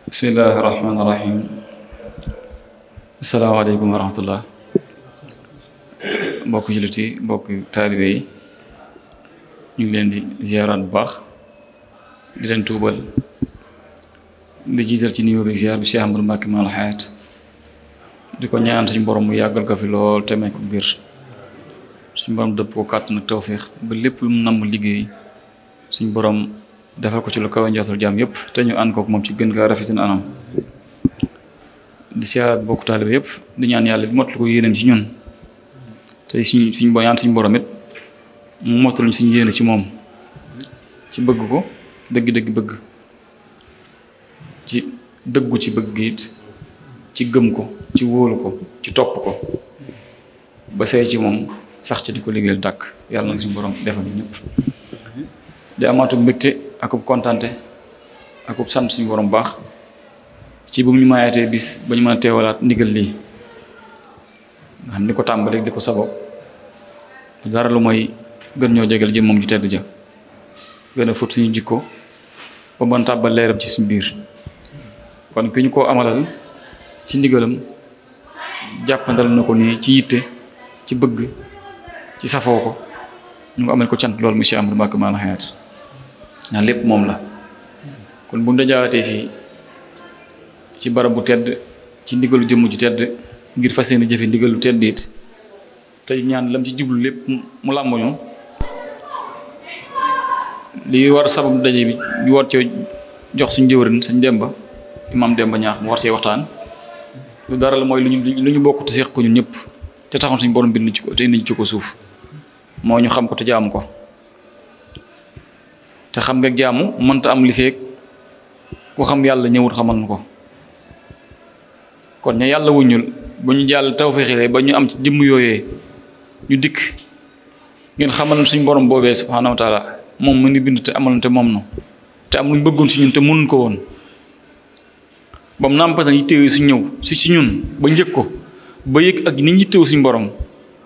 bismillahi rahmaani rahim. asalaamaaleykum wa rahmatullah. mbokk jullit yi mbokk taalibe yi ñu ngi leen di ziaraat bu baax di leen tuubal di jiital ci nuyoo bi ziar bi Cheikh Ahmadou Mbacké Maal Hayaat di ko ñaan suñu borom mu yàggal ko fi lool te may ko biir suñu borom dëpp ko kàttan ak tawféex ba lépp lu mu namm liggéey suñu borom defal ko ci lu kaw njortul jaam yëpp te ñu ànd kook moom ci gën gaa rafetin anam di siyaaraat bokk taalibe yëpp di ñaan yàlla bi mottali ko yéeneen ci ñun te suñu boo ñaan suñu borom it mu mottali suñu yéene ci moom ci bëgg ko dëgg-dëgg bëgg ci dëggu ci bëgg it ci gëm ko ci wóolu ko ci topp ko ba sey ci moom sax ci di ko liggéeyal dàkk yàlla na suñu borom defal ñu ñëpp di amaatu mbégte akub kontante akub sant suñu borom baax ci bu ñu mayaatee bis ba ñu mën a teewalaat ndigal lii nga xam ni ko tàmbalee di ko sabab dara lu mooy gën ñoo jégal jëm moom ju tedd ja gën a fóot suñu jikko ba mën tàbbal leeram ci suñu biir kon ki ñu ko amalal ci ndigalam jàppandal na ko nii ci yitte ci bëgg ci safoo ko ñu ngi amal ko cant loolu monsieur Ahmadou Mbacké Maal Hayaat ndax lépp moom la kon bu ñu dajaatee fii ci barab bu tedd ci ndigalu jëmm ju tedd ngir fas yéene jëfe ndigalu tedd it te ñaan lam ci jublu lépp mu làmboñu li war sabab daje bi ñu war cee jox suñu jëwërin suñ Demba imam Demba ñaax mu war cee waxtaan lu dara la mooy lu ñu bokk te seq ko ñun ñëpp te taxoon suñu borom bind ci ko te indi ci ko suuf moo ñu xam ko te jaamu ko te xam nga jaamu mënta am li feek ku xam yàlla ñëwut xamal na ko kon ña yàlla wuññul ba ñu jàll tawfeexile ba ñu am ci jëmm yooyee ñu dikk ngeen xamal na suñu borom boobee subhaanahu wa taala moom mu ni bind te amal te moom no te am luñ bëggoon si ñun te mënuñ ko woon ba mu nàmpata yittewee su ñëw si ñun ba njëkk ko ba yëg ak niñ yittewu suñu borom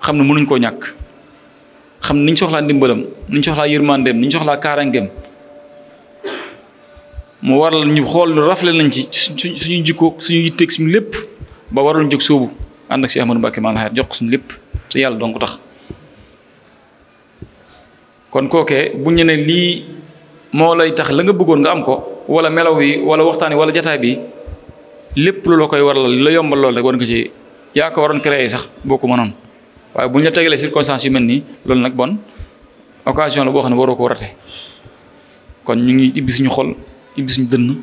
xam ne mënuñ koo ñàkk xam niñ soxlaa ndimbalam niñ soxlaa yërmandeem niñ soxlaa kaarangeem mu waral ñu xool lu rafle nañ ci suñu jikko suñu yitteeg suñu lépp ba waral jóg sóobu ànd ak si Ahmadou Mbacké Maal Hayaat jox ko suñu lépp te yàlla donc tax kon kookee bu ñu ne lii moo lay tax la nga bëggoon nga am ko wala melaw yi wala waxtaan yi wala jataay bi lépp lu la koy waral la yombal lool rek war nga ci yaa ko waroon créer sax boo ko mënoon waaye bu ñu la tegalee circonstances yu mel nii loolu nag bon occasion la boo xam ne waroo ko rate kon ñu ngi ibbi suñu xol ibbi suñu dënn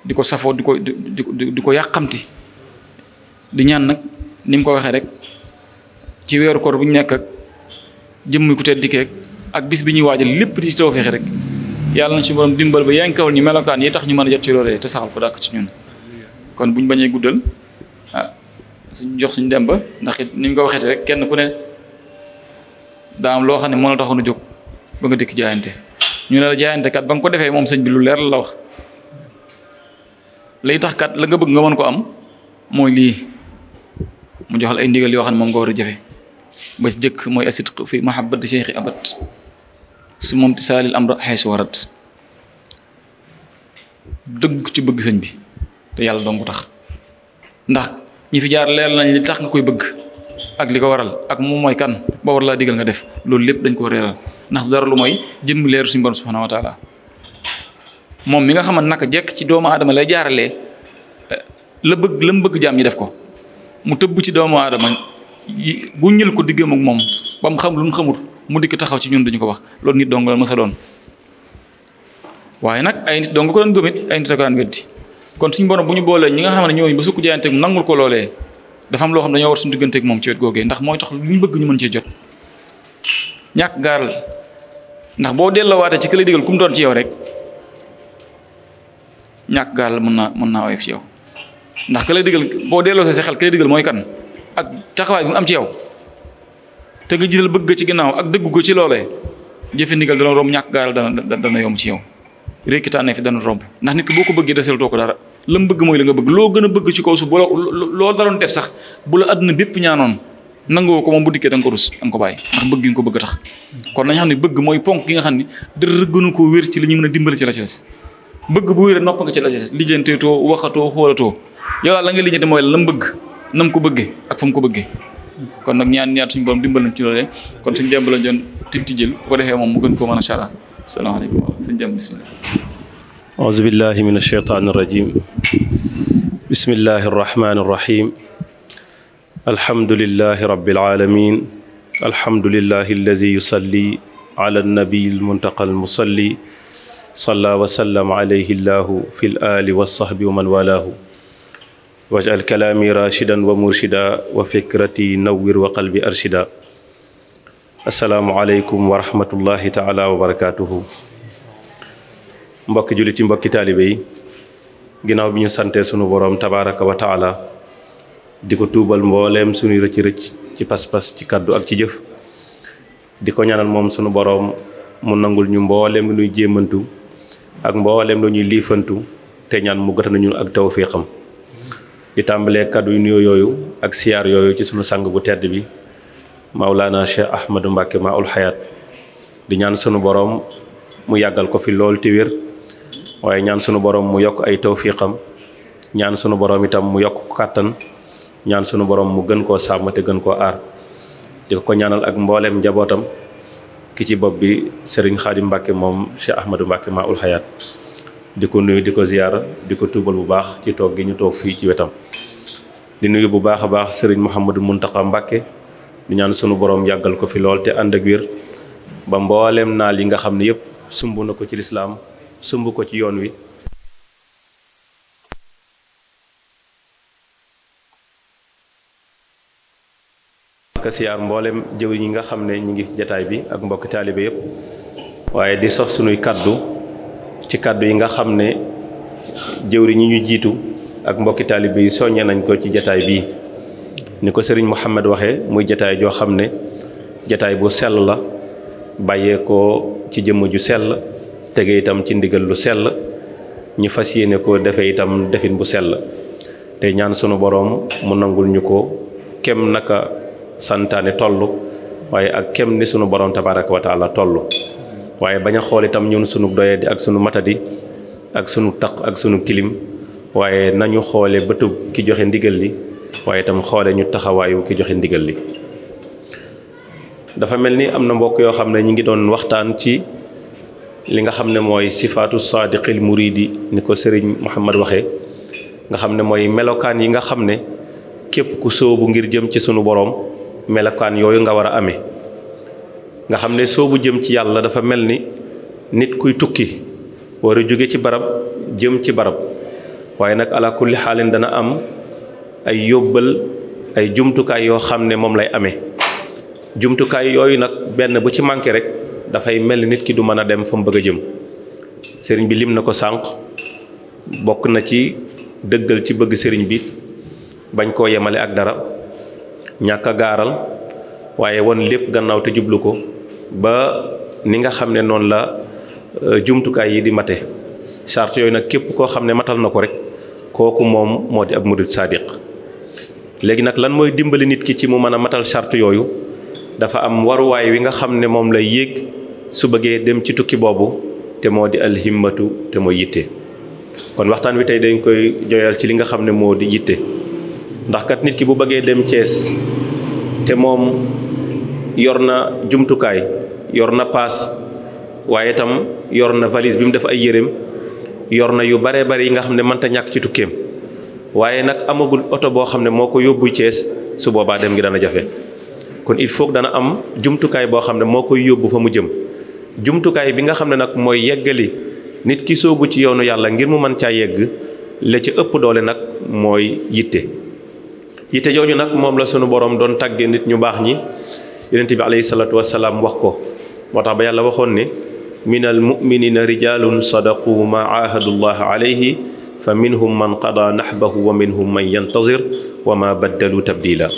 di ko safoo di ko yàqamti di ñaan nag ni mu ko waxee rek ci weeru koor bu ñu nekk ak jëmm ku tedd dikkeek ak bis bi ñuy waajal lépp di ci tawfeex rek yàlla na ci borom dimbal ba yankawal ñu melokaan yi tax ñu mën a jot ci loolee te saxal ko dàkk ci ñun kon buñ bañee guddal suñ jox suñ dem ba ndax it ni ñu ko waxeete rek kenn ku ne daa am loo xam ne moo la taxoon a jóg ba nga dikk jaayante ñu ne la jaayante kat ba nga ko defee moom sëñ bi lu leer la wax lay tax kat la nga bëgg nga mën ko am mooy lii mu joxal ay ndigal yoo xam ne moom nga war a jëfe ba ci jëkk mooy asidq fi mahabbati cheikhi abat su moom ti saalil amra xaysu warat dëgg ci bëgg sëñ bi te yàlla dong ko tax ndax ñi fi jaar leer nañ li tax nga koy bëgg ak li ko waral ak moom mooy kan ba war laa digal nga def loolu lépp dañ ko reeral ndax dara lu mooy jëmm leeru suñu borom subhanahu wa taala moom mi nga xamante naka jekk ci doomu aadama lay jaaralee la mu bëgg jaam ñi def ko mu tëbb ci doomu aadama guññal ko diggam ak moom ba mu xam lu mu xamut mu dikk taxaw ci ñun dañu ko wax loolu nit dong la mës a doon waaye nag ay nit dong ko doon gëmit ay nit a ko daan weddi kon suñu borom bu ñu boolee ñi nga xam ne ñooñu ba sukk jaayanteeg mu nangul ko loolee dafa am loo xam dañoo war suñu digganteeg moom ci wet googee ndax mooy tax lu ñu bëgg ñu mën cee jot ñàkk gaaral ndax boo delloowaatee ci kële digal ku mu doon ci yow rek ñàkk gaaral mën naa oyof ci yow ndax kële digal boo delloo sa xel kële digal mooy kan ak taxawaay bi mu am ci yow te nga jiital bëgg ci ginnaaw ak dëggu ko ci loolee jëfe ndigal dana romb ñàkk gaaral dana yomb ci yow rékkitaane fi dana romb ndax nit ki boo ko bëggee desel too ko dara la mu bëgg mooy la nga bëgg loo gën a bëgg ci kaw suuf loo daroon def sax bu la àdduna bépp ñaanoon nangoo ko moom bu dikkee da nga ko rus da nga ko bàyyi ndax bëgg nga ko bëgg tax kon nañ xam ne bëgg mooy ponk gi nga xam ne dara gënu koo wér ci li ñu mën a dimbali ci la ci des bëgg bu wér nopp nga ci la ci lijjanteetoo waxatoo xoolatoo yow daal la nga lijjante mooy la mu bëgg na mu ko bëggee ak fa mu ko bëggee kon nag ñaan suñu borom dimbal nañ ci loolee kon suñu demb lañ doon ti jël bu ko defee moom mu gën koo mën a allah asalaamaaleykum suñu demb bismillah auzu billahi min ashaytaani rajim bismillahi arrahmani arrahim alhamdulillahi rabbil alamin alhamdulillahi allazi yusalli ala annabiy almuntaqa almusalli salla wa sallama alayhi llahu fi l ali wasahbi wa man walahu wajal kalaami rashidan wa murshida wa fikrati nawwir wa qalbi arshida assalaamu aleykum wa rahmatullahi taala wa barakatuhu mbokki jullit yi mbokki taalibe yi ginnaaw bi ñu santee sunu boroom tabaraka wa taala di ko tuubal mbooleem sunuy rëcc-rëcc ci pas-pas ci kaddu ak ci jëf di ko ñaanal moom sunu boroom mu nangul ñu mbooleem lu ñuy jéemantu ak mbooleem lu ñuy liifantu te ñaan mu gëta nañu ak tawfiqam di tàmbalee kaddu yu nuyoo yooyu ak siyaar yooyu ci sunu sang bu tedd bi Maulana Cheikh Ahmadou Mbacké Maoul Hayaat di ñaan sunu boroom mu yàggal ko fi lool te wér waaye ñaan sunu boroom mu yokk ay tawfiqam ñaan sunu boroom itam mu yokk kàttan ñaan sunu boroom mu gën koo sàmm te gën koo aar di ko ñaanal ak mbooleem njabootam ki ci bopp bi Serigne Khadim Mbacké moom Cheikh Ahmadou Mbacké Maoul Hayaat di ko nuyu di ko ziyaara di ko tuubal bu baax ci toog gi ñu toog fii ci wetam di nuyu bu baax a baax Serigne Mouhamadou Mountakha Mbacké di ñaan sunu boroom yàggal ko fi lool te ànd ak wér ba mbooleem naal yi nga xam ne yëpp sumb na ko ci lislaam sumb ko ci yoon wi ka siyaar mbooleem jëw yi nga xam ne ñi ngi jataay bi ak mbokki taalibe yëpp waaye di sof sunuy kaddu ci kaddu yi nga xam ne jëwri ñi ñu jiitu ak mbokki taalibe yi soññe nañ ko ci jataay bii ni ko sëriñ Mouhamed waxee muy jataay joo xam ne jataay bu sell la bàyyee ko ci jëmm ju sell tege itam ci ndigal lu sell ñu fas yéene ko defee itam defin bu sell te ñaan sunu boroom mu nangul ñu ko kem naka santaane toll waaye ak kem ni sunu boroom tabaraka wa taala toll waaye bañ a xool itam ñun sunu doyadi ak sunu matadi ak sunu taq ak sunu tilim waaye nañu xoole bëtub ki joxe ndigal li waaye itam xoole ñu taxawaayu ki joxe ndigal li dafa mel ni am na mbokk yoo xam ne ñi ngi doon waxtaan ci li nga xam ne mooy sifaatu saadiqil muridi ni ko sëriñ Muhammad waxee nga xam ne mooy melokaan yi nga xam ne képp ku sóobu ngir jëm ci sunu boroom melokaan yooyu nga war a amee nga xam ne soobu jëm ci yàlla dafa mel ni nit kuy tukki war a jóge ci barab jëm ci barab waaye nag ala kulli xaalin dana am ay yóbbal ay jumtukaay yoo xam ne moom lay amee jumtukaay yooyu nag benn bu ci manqué rek dafay mel ni nit ki du mën a dem fa mu bëgg a jëm sëriñ bi lim na ko sànq bokk na ci dëggal ci bëgg sëriñ bi bañ koo yemale ak dara ñàkk a gaaral waaye won lépp gannaaw te jublu ko ba ni nga xam ne noonu la jumtukaay yi di mate charte yooyu nag képp koo xam ne matal na ko rek kooku moom moo di ab murid sadiq léegi nag lan mooy dimbali nit ki ci mu mën a matal charte yooyu dafa am waruwaay wi nga xam ne moom lay yéeg su bëggee dem ci tukki boobu te moo di alhimmatu te mooy yitte kon waxtaan wi tey dañ koy joyal ci li nga xam ne moo di yitte ndax kat nit ki bu bëggee dem Thiès te moom yor na jumtukaay yor na paas waaye itam yor na valise bi mu def ay yéreem yor na yu bare bare yi nga xam ne mënta ñàkk ci tukkeem waaye nag amagul oto boo xam ne moo ko yóbbu Thiès su boobaa dem gi dana jafe kon il faut que dana am jumtukaay boo xam ne moo koy yóbbu fa mu jëm jumtukaay bi nga xam ne nag mooy yeggali nit ki soobu ci yoonu yàlla ngir mu mën caa yegg la ci ëpp doole nag mooy yitte yitte jooju nag moom la sunu borom doon tàggee nit ñu baax ñi yonent bi alayhi salaatu wasalaam wax ko moo tax ba yàlla waxoon ne minal muminina rijalun sadaqu ma ahadullah alayhi fa minhum man qada nahbahu wa minhum man yantazir wa ma baddalu tabdila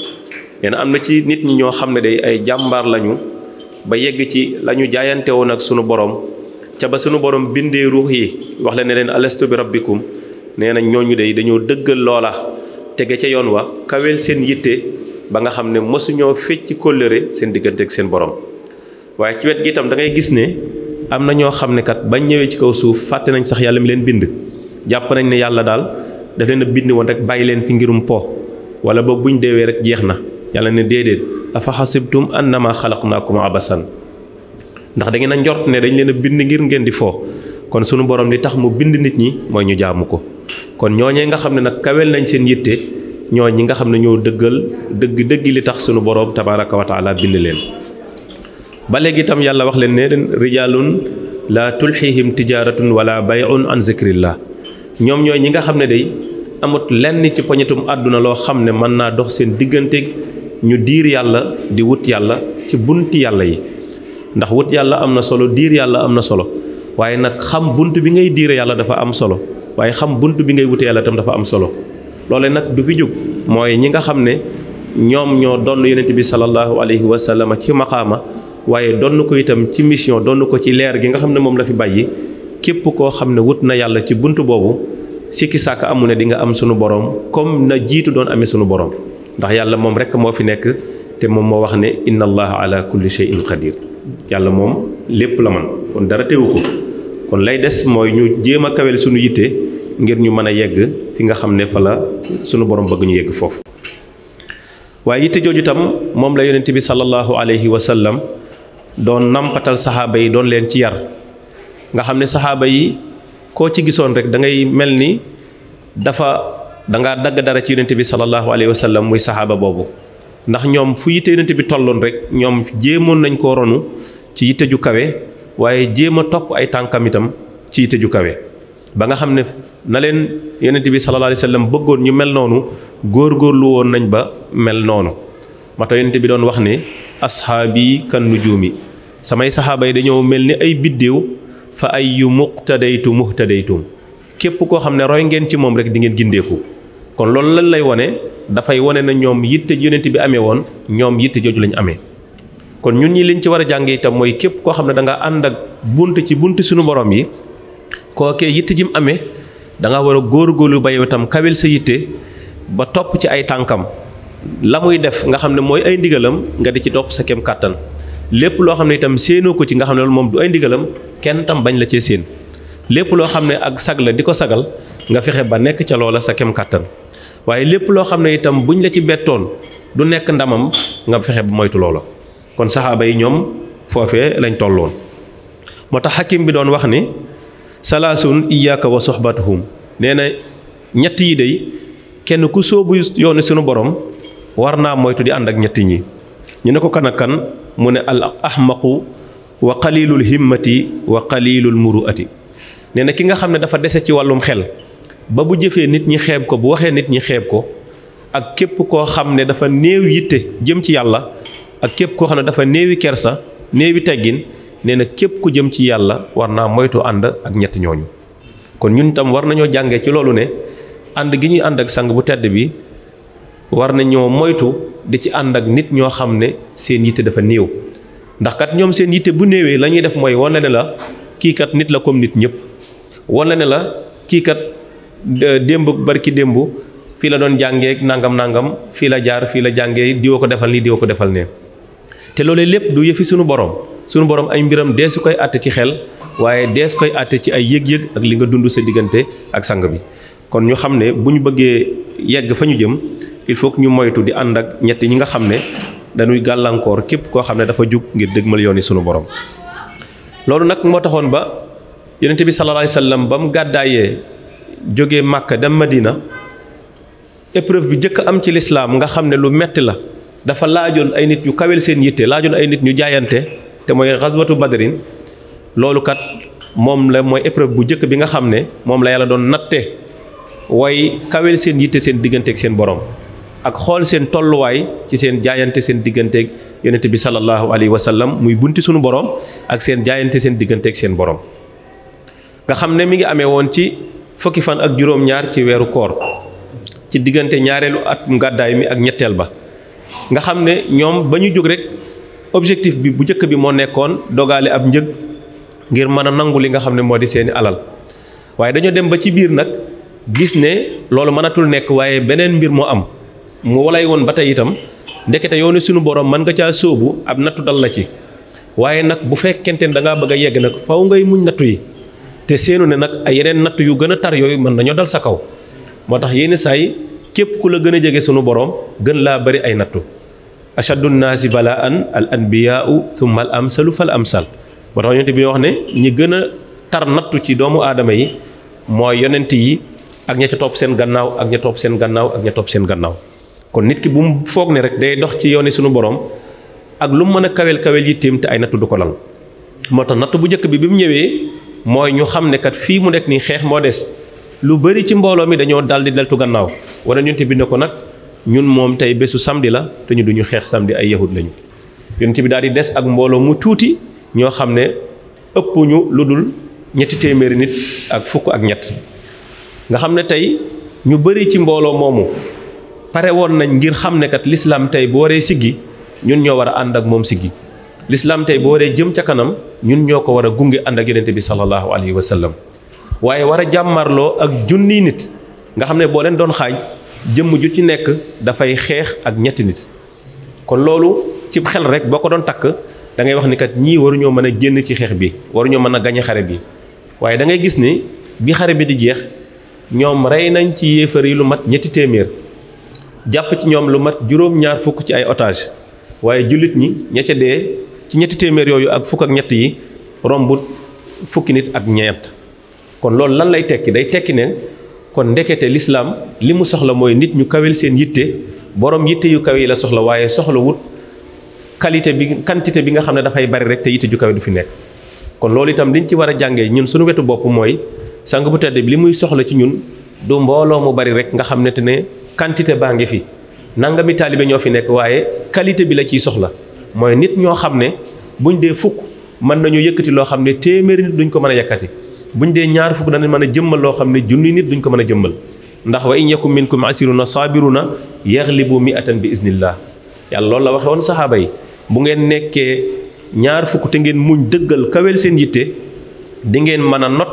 nee am na ci nit ñi ñoo xam ne day ay jàmbaar lañu ba yegg ci la ñu jaayante woon ak sunu borom ca ba sunu borom bindee ruux yi wax leen ne leen alastu bi rabbikum nee na ñooñu day dañoo dëggal loola tege ca yoon wa kawel seen yitte ba nga xam ne mësuñoo fecc kóllëre seen diggante ak seen borom waaye ci wet gi itam da ngay gis ne am na ñoo xam ne kat bañ ñëwee ci kaw suuf fàtte nañ sax yàlla mi leen bind jàpp nañ ne yàlla daal daf leen a bind woon rek bàyyi leen fi ngirum po wala boog buñ deewee rek jeex na yàlla ne déedéet afa xasibtum annama xalaqnaakum abasan ndax da ngeen a njort ne dañ leen a bind ngir ngeen di foo kon sunu borom li tax mu bind nit ñi mooy ñu jaamu ko kon ñooñee nga xam ne nag kawel nañ seen yitte ñoo ñi nga xam ne ñoo dëggal dëgg li tax sunu borom tabaraka wa taala bind leen ba léegi itam yàlla wax leen ne rijaalun la tulhihim tijaratun wala bay'un an zikrillah ñoom ñooy ñi nga xam ne day amut lenn ci poñetum àdduna loo xam ne mën naa dox seen digganteeg ñu diir yàlla di wut yàlla ci bunti yàlla yi ndax wut yàlla am na solo diir yàlla am na solo waaye nag xam bunt bi ngay diire yàlla dafa am solo waaye xam bunt bi ngay wute yàlla itam dafa am solo loole nag du fi jóg mooy ñi nga xam ne ñoom ñoo donn yonent bi sallallahu alayhi wa sallam ci maqaama waaye donn ko itam ci mission donn ko ci leer gi nga xam ne moom la fi bàyyi képp koo xam ne wut na yàlla ci bunt boobu sikki sàkk amu ne di nga am sunu borom comme na jiitu doon amee sunu borom ndax yàlla moom rek moo fi nekk te moom moo wax ne inna allaha ala kulli shay'in qadir yàlla moom lépp la man kon dara teewu ko kon lay des mooy ñu jéem a kawel sunu yitte ngir ñu mën a yegg fi nga xam ne fa la sunu borom bëgg ñu yegg foofu waaye yitte jooju tam moom la yonent bi sallallahu alayhi wa sallam doon nampatal saxaaba yi doon leen ci yar nga xam ne saxaaba yi koo ci gisoon rek da ngay mel ni dangaa dagg dara ci yonent bi sallallahu alayhi wa sallam muy saxaaba boobu ndax ñoom fu yitte yonent bi tolloon rek ñoom jéemoon nañ koo ronu ci yitte ju kawe waaye jéem a topp ay tànkam itam ci yitte ju kawe ba nga xam ne na leen yonent bi sallallahu alayhi wa sallam bëggoon ñu mel noonu góorgóorlu woon nañ ba mel noonu moo tax yonent bi doon wax ne ashaabi kan nujuumi samay saxaaba yi dañoo mel ni ay biddéew fa ay yu muqtadaytu muhtadaytum képp koo xam ne roy ngeen ci moom rek di ngeen gindeeku kon loolu lan lay wone dafay wone na ñoom yitte yonent bi amee woon ñoom yitte jooju lañu amee kon ñun ñi liñ ci war a jàngee itam mooy képp koo xam ne da nga ànd ak bunt ci bunt suñu borom yi kookee yitte ji mu amee da nga war a góorgóorlu ba yow itam kawel sa yitte ba topp ci ay tànkam la muy def nga xam ne mooy ay ndigalam nga di ci topp sa kem kàttan lépp loo xam ne itam séenoo ko ci nga xam ne loolu moom du ay ndigalam kenn tam bañ la cee séen lépp loo xam ne ak sag la di ko sagal nga fexe ba nekk ca loola sa kem kàttan waaye lépp loo xam ne itam buñ la ci bettoon du nekk ndamam nga fexe ba moytu loola kon saxaaba yi ñoom foofee lañ tolloon moo tax xakim bi doon wax ni salaasun iyyaka wa soxbatuhum nee na ñett yi day kenn ku sóobu yoonu sunu borom war naa moytu di ànd ak ñett ñi ñu ne ko kan ak kan mu ne al ahmaqu wa qalilul himmati wa qalilul muruati nee na ki nga xam ne dafa dese ci wàllum xel ba bu jëfee nit ñi xeeb ko bu waxee nit ñi xeeb ko ak képp koo xam ne dafa néew yitte jëm ci yàlla ak képp koo xam ne dafa néewi kersa néewi teggin nee na képp ku jëm ci yàlla war naa moytu ànd ak ñett ñooñu kon ñun tam war nañoo jàngee ci loolu ne ànd gi ñuy ànd ak sang bu tedd bi war nañoo moytu di ci ànd ak nit ñoo xam ne seen yitte dafa néew ndax kat ñoom seen yitte bu néewee la ñuy def mooy wane ne la kii kat nit la comme nit ñëpp wane ne la kii kat démb barki démb fii la doon jàngee nangam nangam fii la jaar fii la jàngee diwa ko defal nii diwa ko defal ne te loolee lépp du yëfi sunu borom ay mbiram deesu koy àtte ci xel waaye dees koy àtte ci ay yëg-yëg ak li nga dund sa diggante ak sang bi kon ñu xam ne bu ñu bëggee yegg fa ñu jëm il faut que ñu moytu di ànd ak ñett ñi nga xam ne dañuy gàllankoor képp koo xam ne dafa jug ngir dëgmal yooni sunu borom loolu nag moo taxoon ba yonent bi sallallahu alayhi wasallam ba mu gàddaayee jógee Màkka dem Madina épreuve bi njëkk am ci lislaam nga xam ne lu metti la dafa laajoon ay nit yu kawel seen yitte laajoon ay nit ñu jaayante te mooy xaswatu badrin loolu kat moom la mooy épreuve bu njëkk bi nga xam ne moom la yàlla doon natte way kawel seen yitte seen digganteeg seen borom ak xool seen tolluwaay ci seen jaayante seen digganteeg yonent bi sallallahu alayhi wa sallam muy bunti sunu borom ak seen jaayante seen digganteeg seen borom nga xam ne mi ngi amee woon ci fukki fan ak juróom-ñaar ci weeru koor ci diggante ñaareelu at gàddaay mi ak ñetteel ba nga xam ne ñoom ba ñu jóg rek objectif bi bu njëkk bi moo nekkoon dogaale ab njëg ngir mën a nangu li nga xam ne moo di seeni alal waaye dañoo dem ba ci biir nag gis ne loolu mënatul nekk waaye beneen mbir moo am mu walay woon ba tey itam ndekete yoonu sunu borom mën nga caa sóobu ab nattu dal la ci waaye nag bu fekkente ne da ngaa bëgg a yegg nag faw ngay muñ nattu yi te seenu ne nag ay yeneen nattu yu gën a tar yooyu mën nañoo dal sa kaw moo tax yenn saa yi képp ku la gën a jege sunu borom gën laa bari ay nattu ashaddu nnaasi balaan al anbiyaau thumma al amsalu fal amsal moo tax yonent bi wax ne ñi gën a tar nattu ci doomu aadama yi mooy yonent yi ak ña ca topp seen gannaaw ak ña topp seen gannaaw ak ña topp seen gannaaw kon nit ki bu mu foog ne rek day dox ci yooni sunu borom ak lu mu mën a kawel yitteem te ay nattu du ko lal moo tax nattu bu njëkk bi mu ñëwee mooy ñu xam ne kat fii mu nekk nii xeex moo des lu bari ci mbooloo mi dañoo daldi deltu gannaaw wala yonent bi ne ko nag ñun moom tey bésu samedi la te ñu duñu xeex samedi ay yahud lañu yonent bi daal di des ak mbooloo mu tuuti ñoo xam ne ëpp ñu lu dul ñetti téeméeri nit ak fukk ak ñett nga xam ne tey ñu bari ci mbooloo moomu pare woon nañ ngir xam ne kat l'islam tey bu waree siggi ñun ñoo war a ànd ak moom siggi l'islam tey bu waree jëm ca kanam ñun ñoo ko war a gunge ànd ak yonent bi sallallahu alayhi wa sallam waaye war a jàmmarloo ak junniy nit nga xam ne boo leen doon xaaj jëmm ju ci nekk dafay xeex ak ñetti nit kon loolu ci xel rek boo ko doon takk da ngay wax ni kat ñii waruñoo mën a génn ci xeex bi waruñoo mën a gañe xare bi waaye da ngay gis ni bi xare bi di jeex ñoom rey nañ ci yéefar yi lu mat ñetti téeméer jàpp ci ñoom lu mat juróom-ñaar fukk ci ay otage waaye jullit ñi ña ca dee ci ñetti téeméer yooyu ak fukk ak ñett yi rombut fukki nit ak ñeent kon loolu lan lay tekki day tekki ne kon ndekete l'islam li mu soxla mooy nit ñu kawel seen yitte borom yitte yu kawe yi la soxla waaye soxla wut quantité bi nga xam ne dafay bari rek te yitte ju kawe du fi nekk kon loolu itam liñ ci war a jàngee ñun suñu wetu bopp mooy sang bu tedd bi li muy soxla ci ñun du mbooloo mu bari rek nga xam ne te ne quantité baa ngi fi nangami taalibe ñoo fi nekk waaye qualité bi la ciy soxla mooy nit ñoo xam ne buñ dee fukk mën nañu yëkkati loo xam ne téeméeri nit duñ ko mën a yëkkati buñ dee ñaar fukk danañ mën a jëmmal loo xam ne junni nit duñ ko mën a jëmmal ndax wa in yakum minkum asiruna sabiruna yaghlibu mi'atan bi iznillah yàlla loolu la waxe woon saxaaba yi bu ngeen nekkee ñaar fukk te ngeen muñ dëggal kawel seen yitte di ngeen mën a not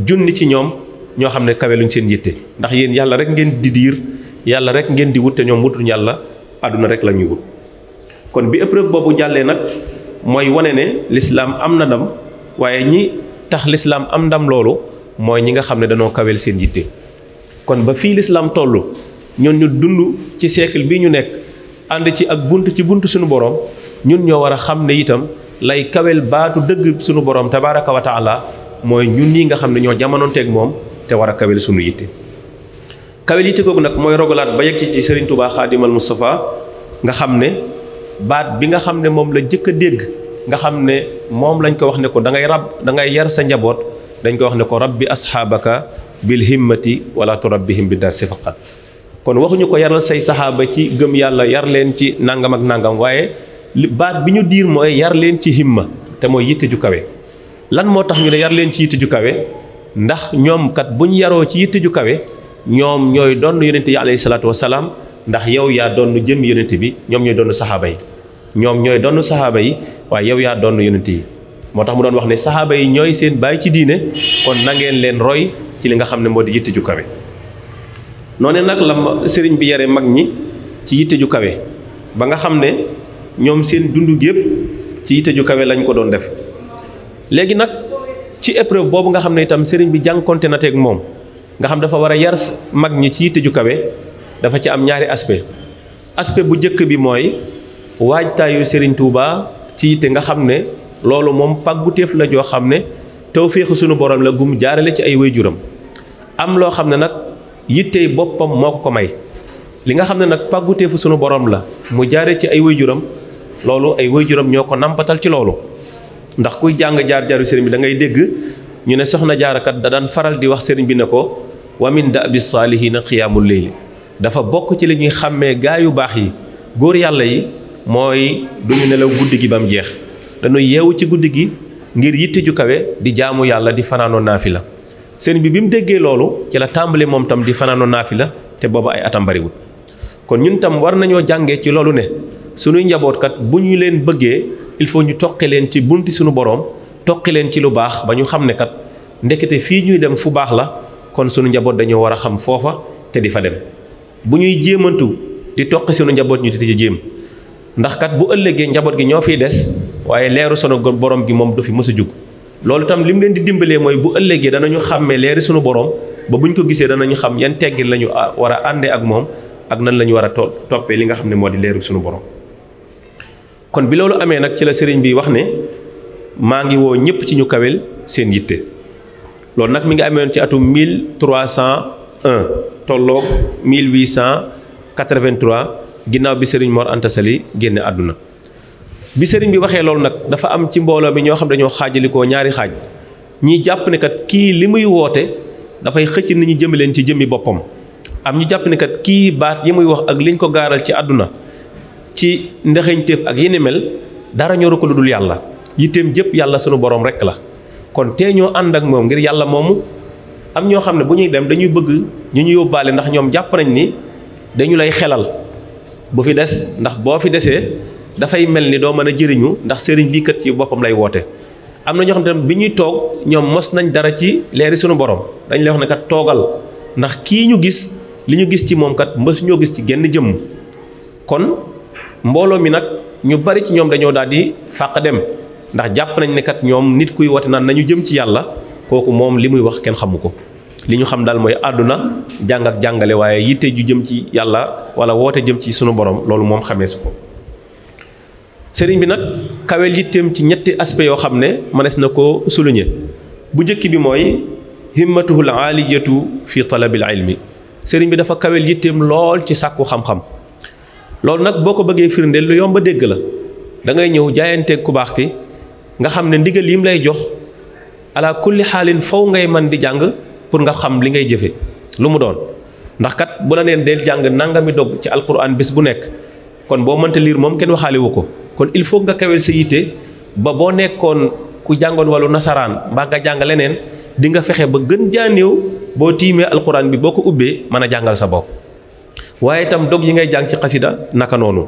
junni ci ñoom ñoo xam ne kaweluñ seen yitte ndax yéen yàlla rek ngeen di diir yàlla rek ngeen di wut te ñoom wutuñ yàlla àdduna rek la ñuy wut kon bi épreuve boobu jàllee nag mooy wane ne l'islam am na ndam waaye ñi tax l'islam am ndam loolu mooy ñi nga xam ne dañoo kawel seen yitte kon ba fii l'islam toll ñun ñu dund ci siècle bii ñu nekk ànd ci ak ci bunt suñu borom ñun ñoo war a xam ne itam lay kawel baatu dëgg suñu borom tabaraka wa taala mooy ñun ñi nga xam ne ñoo jamonoonteeg moom te war a kawel suñu yitte kawel yitte googu nag mooy rogalaat ba yegg ci Serigne Touba Xaadimal Moustapha nga xam ne baat bi nga xam ne moom la jëkk a dégg nga xam ne moom lañ ko wax ne ko da ngay yar sa njaboot dañ ko wax ne ko rabbi asxaabaka bil himmati wala turabbihim bi darsi faqat kon waxuñu ko yaral say saxaaba ci gëm yàlla yar leen ci nangam ak nangam waaye baat bi ñu diir mooy yar leen ci himma te mooy yitte ju kawe lan moo tax ñu ne yar leen ci yitte ju kawe ndax ñoom kat buñ yaroo ci yitte ju kawe ñoom ñooy doon yonente yi alayhi salaatu wasalaam ndax yow yaa doon jëm yonente bi ñoom ñooy doon saxaaba yi ñoom ñooy doon saxaaba yi waaye yow yaa doon yonente yi moo tax mu doon wax ne saxaaba yi ñooy seen baay ci diine kon na ngeen leen roy ci li nga xam ne moo di yitte ju kawe noonu nag la sëriñ bi yare mag ñi ci yitte ju kawe ba nga xam ne ñoom seen dund yëpp ci yitte ju kawe lañ ko doon def léegi nag ci épreuve boobu nga xam ne itam sëriñ bi jànkonte na teeg moom nga xam dafa war a yar mag ñi ci yitte ju kawe dafa ci am ñaari aspect bu njëkk bi mooy waajtaayu sëriñ Touba ci yitte nga xam ne loolu moom pàgguteef la joo xam ne tawféexu sunu borom la gum jaarale ci ay waajuram am loo xam ne nag yittey boppam moo ko may li nga xam ne nag pàgguteefu sunu borom la mu jaare ci ay waajuram loolu ay waajuram ñoo ko nampatal ci loolu ndax kuy jàng jaar-jaaru sëriñ bi da ngay dégg ñu ne soxna jaarakat da daan faral di wax sëriñ bi ne ko wa min da'bi saalihiina qiyaamul layli dafa bokk ci li ñuy xàmmee gaa yu baax yi góor yàlla yi mooy duñu nelaw guddi gi ba mu jeex dañuy yeewu ci guddi gi ngir yitte ju kawe di jaamu yàlla di fanaanoo naafila sëriñ bi mu déggee loolu ci la tàmbali moom tam di fanaanoo naafila te booba ay atam bariwul kon ñun tam war nañoo jàngee ci loolu ne suñuy njabootkat bu ñu leen bëggee il faut ñu toqi leen ci bunti suñu boroom toqi leen ci lu baax ba ñu xam ne kat ndekete fii ñuy dem fu baax la kon suñu njaboot dañoo war a xam foofa te di fa dem bu ñuy jéemantu di toqi suñu njaboot ñu di ci jéem ndax kat bu ëllëgee njaboot gi ñoo fiy des waaye leeru sunu borom gi moom du fi mës a jug. loolu itam li mu leen di dimbalee mooy bu ëllëgee danañu xàmmee leeri sunu borom ba buñ ko gisee danañu xam yan teggin la ñu war a àndee ak moom ak nan la ñu war a toppee li nga xam ne moo di leeru sunu borom. kon bi loolu amee nag ci la sëriñ bi wax ne maa ngi woo ñëpp ci ñu kawel seen yitte. loolu nag mi ngi amee ci atum 1301 tolloog 1883 ginnaaw bi sëriñ Mor Anta Sali génne àdduna. bi sëriñ bi waxee loolu nag dafa am ci mbooloo mi ñoo xam dañoo xaajalikoo ñaari xaaj ñi jàpp ne kat kii li muy woote dafay xëcc nit ñi jëme leen ci jëmmi boppam. am ñu jàpp ne kat kii baat yi muy wax ak liñ ko gaaral ci àdduna ci ndexeñteef ak yi ni mel dara ñoru ko lu dul yàlla yitteem jëpp yàlla sunu borom rek la. kon tee ñoo ànd ak moom ngir yàlla moomu. am ñoo xam ne bu ñuy dem dañuy bëgg ñu ñu yóbbaale ndax ñoom jàpp nañ ni dañu lay xelal bu fi des ndax boo fi desee dafay mel ni doo mën a jëriñu ndax sëriñ bii kat ci boppam lay woote. am na ñoo xam ne bi ñuy toog ñoom mos nañ dara ci leeri sunu borom dañ lay wax ne kat toogal ndax kii ñu gis li ñu gis ci moom kat mbës ñoo gis ci genn jëmm. kon mbooloo mi nag ñu bari ci ñoom dañoo daal di fàq dem ndax jàpp nañ ne kat ñoom nit kuy woote naan nañu jëm ci yàlla kooku moom li muy wax kenn xamu ko. li ñu xam daal mooy àdduna jàng ak jàngale waaye yitte ju jëm ci yàlla wala woote jëm ci sunu borom loolu moom xamee su ko. sëriñ bi nag kawel yitteem ci ñetti aspect yoo xam ne mënees na ko souligner bu njëkk bi mooy himmatuhul aaliyatu fi talabil ilmi. sëriñ bi dafa kawel yitteem lool ci sàkku xam-xam. loolu nag boo ko bëggee firndeel lu yomb a dégg la da ngay ñëw jaayanteeg ku baax ki nga xam ne ndigal yim lay jox ala kulli xaalin faw ngay man di jàng pour nga xam li ngay jëfe lu mu doon. ndax kat bu la neen del jàng nangami dog ci alquran bés bu nekk kon boo mënta liir moom kenn waxaale wu ko. kon il faut nga kawel sa yitte ba boo nekkoon ku jàngoon wàllu nasaraan mbaa nga jàng leneen di nga fexe ba gën jaa néew boo tiimee alquran bi boo ko ubbee mën a jàngal sa bopp. waaye itam dog yi ngay jàng ci xasida naka noonu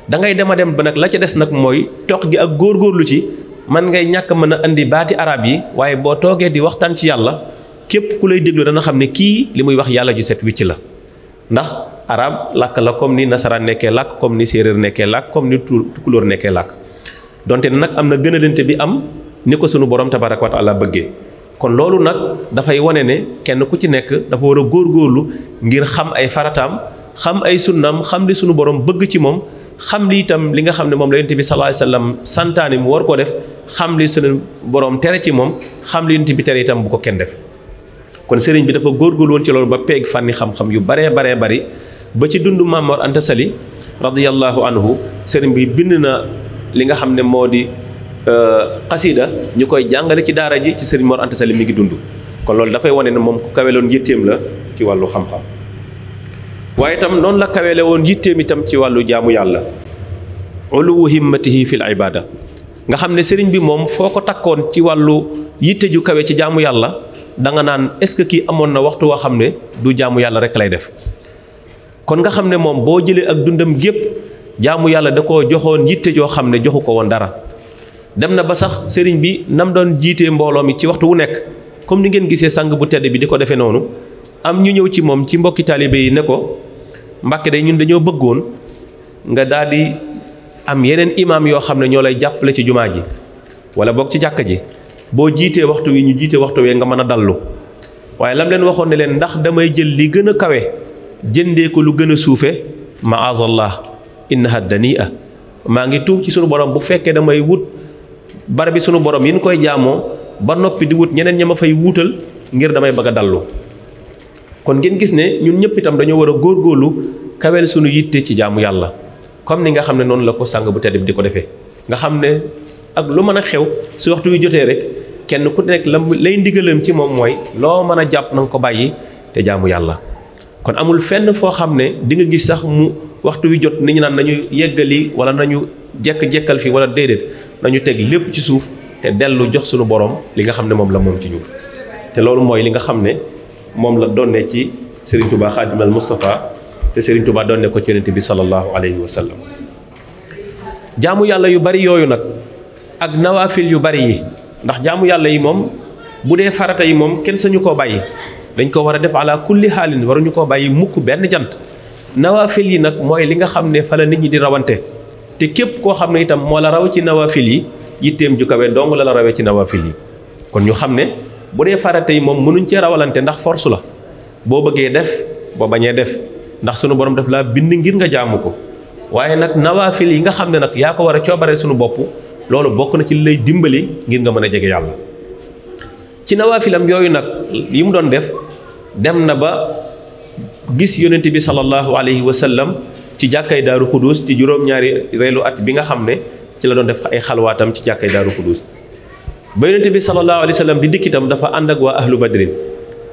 da ngay dem a dem ba nag la ca des nag mooy toq gi ak góorgóorlu ci man ngay ñàkk mën a indi baati arab yi waaye boo toogee di waxtaan ci yàlla képp ku lay déglu dana xam ne kii li muy wax yàlla ju set wicc la. ndax arab làkk la comme ni nasaraan nekkee làkk comme ni séeréer nekkee làkk comme ni tukulóor nekkee làkk donte nag am na gënalante bi am ni ko sunu borom tabaraka wa taala bëggee. kon loolu nag dafay wane ne kenn ku ci nekk dafa war a góorgóorlu ngir xam ay farataam xam ay sunnaam xam li sunu borom bëgg ci moom xam li itam li nga xam ne moom la yonent bi sallallahu alayhi wasallam santaane mu war koo def xam li sunu borom tere ci moom xam li yonent bi tere itam bu ko kenn def. kon sëriñ bi dafa góorgóorlu woon ci loolu ba peeg fànni xam-xam yu baree bari ba ci dundu Maam Mor Anta Sali radiyallahu anhu sëriñ bi bind na li nga xam ne moo di xasida ñu koy jàngale ci daara ji ci sëriñ Mor Anta Sali mi ngi dund. kon loolu dafay wane ne moom ku kaweloon yitteem la ci wàllu xam-xam waaye itam noonu la kawele woon yitteem itam ci wàllu jaamu yàlla uluwu himmatihi fil ibada nga xam ne sëriñ bi moom foo ko takkoon ci wàllu yitte ju kawe ci jaamu yàlla da nga naan est-ce que kii amoon na waxtu woo xam ne du jaamu yàlla rek lay def. kon nga xam ne moom boo jëlee ak dundam gépp jaamu yàlla da koo joxoon yitte joo xam ne joxu ko woon dara dem na ba sax sëriñ bi nam doon jiitee mbooloo mi ci waxtu wu nekk comme ni ngeen gisee sang bu tedd bi di ko defee noonu am ñu ñëw ci moom ci mbokki taalibe yi ne ko Mbàkke day ñun dañoo bëggoon nga daal di am yeneen imaam yoo xam ne ñoo lay jàppale ci jumaa ji wala boog ci jàkka ji boo jiitee waxtu wi ñu jiite waxtu wee nga mën a dallu waaye lam leen waxoon ne leen ndax damay jël li gën a kawe jëndee ko lu gën a suufe maazallah innaha dania maa ngi tuub ci sunu borom bu fekkee damay wut barab bi sunu borom yi ñu koy jaamoo ba noppi di wut ñeneen ña ma fay wuutal ngir damay bëgg a dallu. kon ngeen gis ne ñun ñëpp itam dañoo war a góorgóorlu kawel sunu yitte ci jaamu yàlla comme ni nga xam ne noonu la ko sang bu tedd bi di ko defee nga xam ne ak lu mën a xew su waxtu wi jotee rek kenn ku nekk lay ndigalam ci moom mooy loo mën a jàpp na nga ko bàyyi te jaamu yàlla. kon amul fenn foo xam ne di nga gis sax mu waxtu wi jot nit ñi naan nañu yeggali wala nañu jekk-jekkal fi wala déedéet nañu teg lépp ci suuf te dellu jox sunu borom li nga xam ne moom la moom ci ñu te loolu mooy li nga xam ne moom la doonne ci Serigne Touba Xaadimal Mustafa te Serigne Touba doonne ko ci Yonent bi sallallahu alayhi wa sallam. jaamu yàlla yu bari yooyu nag ak nawaafil yu bari yi ndax jaamu yàlla yi moom bu dee farata yi moom kenn sañu koo bàyyi dañ ko war a def ala kulli xaalin waruñu koo bàyyi mukk benn jant. nawaafil yi nag mooy li nga xam ne fa la nit ñi di rawante te képp koo xam ne itam moo la raw ci nawaafil yi yitteem ju kawe dong la rawee ci nawaafil yi. kon ñu xam ne bu dee farata yi moom mënuñ cee rawalante ndax force la boo bëggee def boo bañee def ndax sunu borom daf laa bind ngir nga jaamu ko waaye nag nawaafil yi nga xam ne nag yaa ko war a coobaree sunu bopp loolu bokk na ci li lay dimbali ngir nga mën a jege yàlla. ci nawaafilam yooyu nag yi mu doon def dem na ba gis yonent bi sallallahu alayhi wa sallam ci jàkkay daaru xudus ci juróom-ñaari reelu at bi nga xam ne ci la doon def ay xalwaatam ci jàkkay daaru xudus ba yonent bi sallallahu alayhi wa sallam di dikk itam dafa ànd ak waa ahlu badrin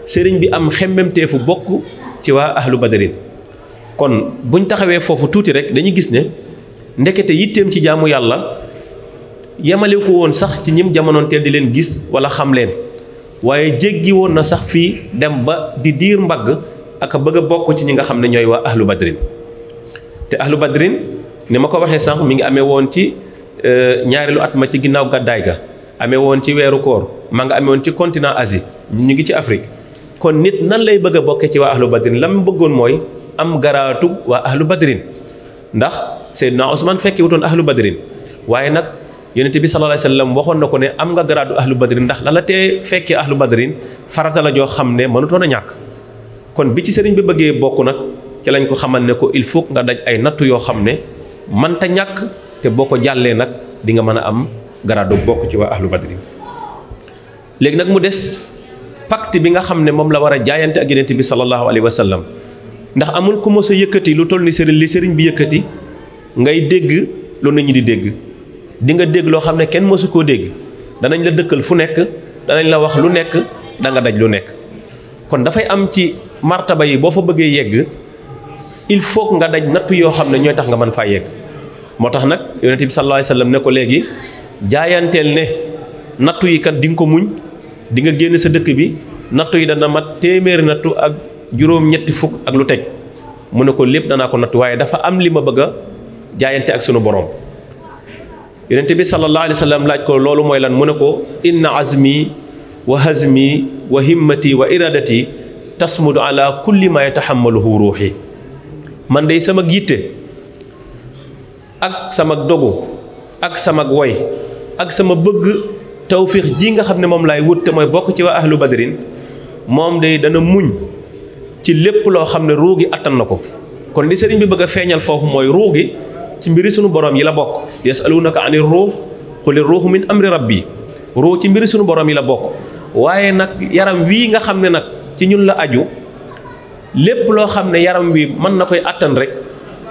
sëriñ bi am xemmemteefu bokk ci waa ahlu badrin kon buñ taxawee foofu tuuti rek dañuy gis ne ndekete yitteem ci jaamu yàlla yemale ko woon sax ci ñim jamonoon teel di leen gis wala xam leen waaye jéggi woon na sax fii dem ba di diir mbagg ak bëgg a bokk ci ñi nga xam ne ñooy waa ahlu badrin te ahlu badrin ni ma ko waxee sànq mi ngi amee woon ci ñaareelu at ma ci ginnaaw gàddaay ga amee woon ci weeru koor maa nga amee woon ci continent Asie ñu ngi ci Afrique kon nit nan lay bëgg a bokkee ci waa ahlu badrin la mu bëggoon mooy am garaatu waa ahlu badrin ndax Seydina Ousmane fekki wutoon ahlu badrin waaye nag yonent bi sallallahu alayhi wasallam waxoon na ko ne am nga garaatu ahlu badrin ndax la la tee fekkee ahlu badrin farata la joo xam ne mënutoon a ñàkk kon bi ci sëriñ bi bëggee bokk nag ci lañ ko xamal ne ko il faut nga daj ay nattu yoo xam ne mënta ñàkk te boo ko jàllee nag di nga mën a am garaatu bokk ci waa ahlu badrin léegi nag mu des pacte bi nga xam ne moom la war a jaayante ak yonent bi sallallahu alayhi wasallam ndax amul ku mos a yëkkati lu toll ni sëriñ li sëriñ bi yëkkati ngay dégg lu nit ñi di dégg di nga dégg loo xam ne kenn mësu koo dégg danañ la dëkkal fu nekk danañ la wax lu nekk da nga daj lu nekk kon dafay am ci martaba yi boo fa bëggee yegg il faut nga daj natt yoo xam ne ñooy tax nga mën faa yegg moo tax nag yonent bi sallallahu alayhi wasallam ne ko léegi jaayanteel ne nattu yi kat di nga ko muñ di nga génn sa dëkk bi nattu yi dana mat téeméeri nattu ak juróom-ñetti fukk ak lu teg mu ne ko lépp danaa ko nattu waaye dafa am li ma bëgg a jaayante ak sunu borom yonent bi sallallahu alayhi wasallam laaj ko loolu mooy lan mu ne ko inna azmi wa hazmi wa himmati wa iradati tasmudu ala kulli ma yatahammaluhu ruuxi man day sama yitte ak sama dogu ak sama woy ak sama bëgg tawfiix ji nga xam ne moom laay wut te mooy bokk ci waa ahlu badrin moom day dana muñ ci lépp loo xam ne ruu gi attan na ko kon li sëriñ bi bëgg a feeñal foofu mooy ruu gi ci mbiri sunu borom yi la bokk yasalunaka anir ruux quli ruuxu min amri rabbi ruu ci mbiri sunu borom yi la bokk waaye nag yaram wii nga xam ne nag ci ñun la aju lépp loo xam ne yaram wi mën na koy attan rek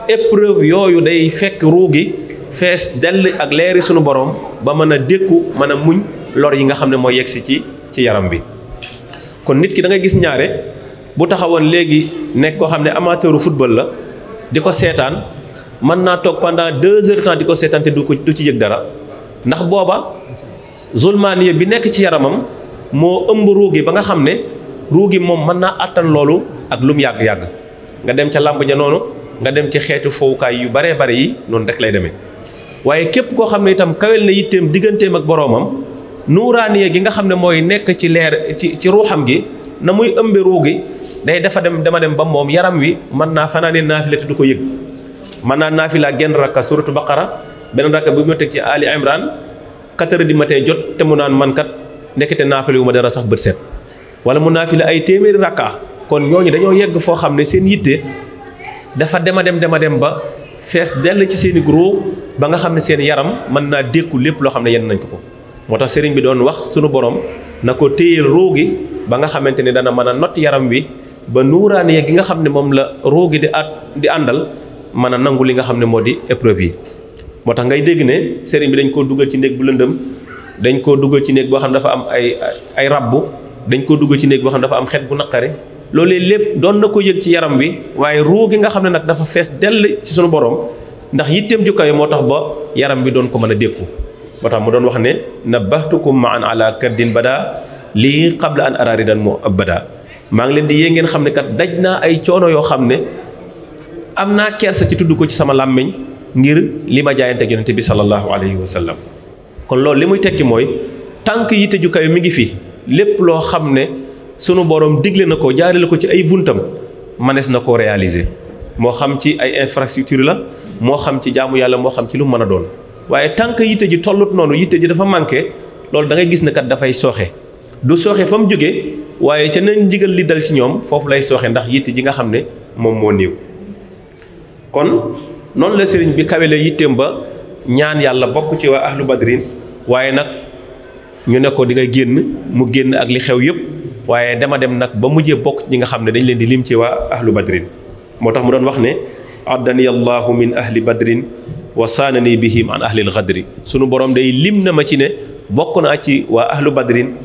épreuve yooyu day fekk ruu gi fees dell ak leeri sunu borom ba mën a dékku mën a muñ lor yi nga xam ne mooy yegsi ci yaram bi kon nit ki da ngay gis ñaare bu taxawoon léegi nekk koo xam ne amateuru football la di ko seetaan mën naa toog pendant 2 heures temps di ko seetaan te du ci yëg dara ndax booba zulmaaniya bi nekk ci yaramam moo ëmb ruugi ba nga xam ne ruugi moom mën naa àttan loolu ak lum yàgg-yàgg nga dem ca làmb ja noonu nga dem ci xeetu fowukaay yu baree bare yi noonu rek lay demee waaye képp koo xam ne itam kawel na yitteem digganteem ak boroomam nuuraaniya gi nga xam ne mooy nekk ci leer ci ruuxam gi na muy ëmbe ruugi day dama dem ba moom yaram wi mën naa fanaane naafila te du ko yëg mën naa naafila genn rakka suratu baqara benn rakka bu mu teg ci ali imran 4 heures du matin jot te mu naan man kat nekkete naafila wu ma dara sax bët set wala mu naafila ay téeméeri rakka kon ñooñu dañoo yegg foo xam ne seen yitte dafa dema dem ba fees dell ci seeni gros ba nga xam ne seen yaram mën naa dékku lépp loo xam ne yenn nañ ko moo tax sëriñ bi doon wax sunu borom na ko téyeel ruu gi ba nga xamante ne dana mën a not yaram wi ba nuuraaniya gi nga xam ne moom la ruu gi di àndal mën a nangu li nga xam ne moo di épreuve yi moo tax ngay dégg ne sëriñ bi dañ koo dugal ci néeg bu lëndëm dañ koo dugal ci néeg boo xam ne dafa am ay rabbu dañ koo dugal ci néeg boo xam ne dafa am xet bu naqari loolee lépp doon na ko yëg ci yaram wi waaye ruu gi nga xam ne nag dafa fees dell ci sunu borom ndax yitteem ju kawe moo tax ba yaram bi doon ko mën a dékku moo tax mu doon wax ne nabbahtukum ma'an ala kaddin bada lii qabla an araridan moo abada maa ngi leen di yee ngeen xam ne kat daj naa ay coono yoo xam ne am naa kersa ci tudd ko ci sama làmmiñ ngir li ma jaayante ak yonente bi sallallahu alayhi wa sallam kon loolu li muy tekki mooy tànk yitte ju kawe mi ngi fi lépp loo xam ne sunu borom digle na ko jaarale ko ci ay buntam manees na koo réaliser moo xam ci ay infrastructure la moo xam ci jaamu yàlla moo xam ci lu mën a doon waaye tant que yitte ji tollut noonu yitte ji dafa manqué loolu da ngay gis ne kat dafay sooxe du sooxe fa mu jógee waaye ca nañ ndigal li dal ci ñoom foofu lay sooxe ndax yitte ji nga xam ne moom moo néew. kon noonu la sëriñ bi kawele yitteem ba ñaan yàlla bokk ci waa ahlu badrin waaye nag ñu ne ko di nga génn mu génn ak li xew yëpp waaye dama dem nag ba mujjee bokk ñi nga xam ne dañ leen di lim ci waa ahlu badrin moo tax mu doon wax ne addani allahu min ahli badrin wa saanani bihim an ahlil xadri sunu borom day lim na ma ci ne bokk naa ci waa ahlu badrin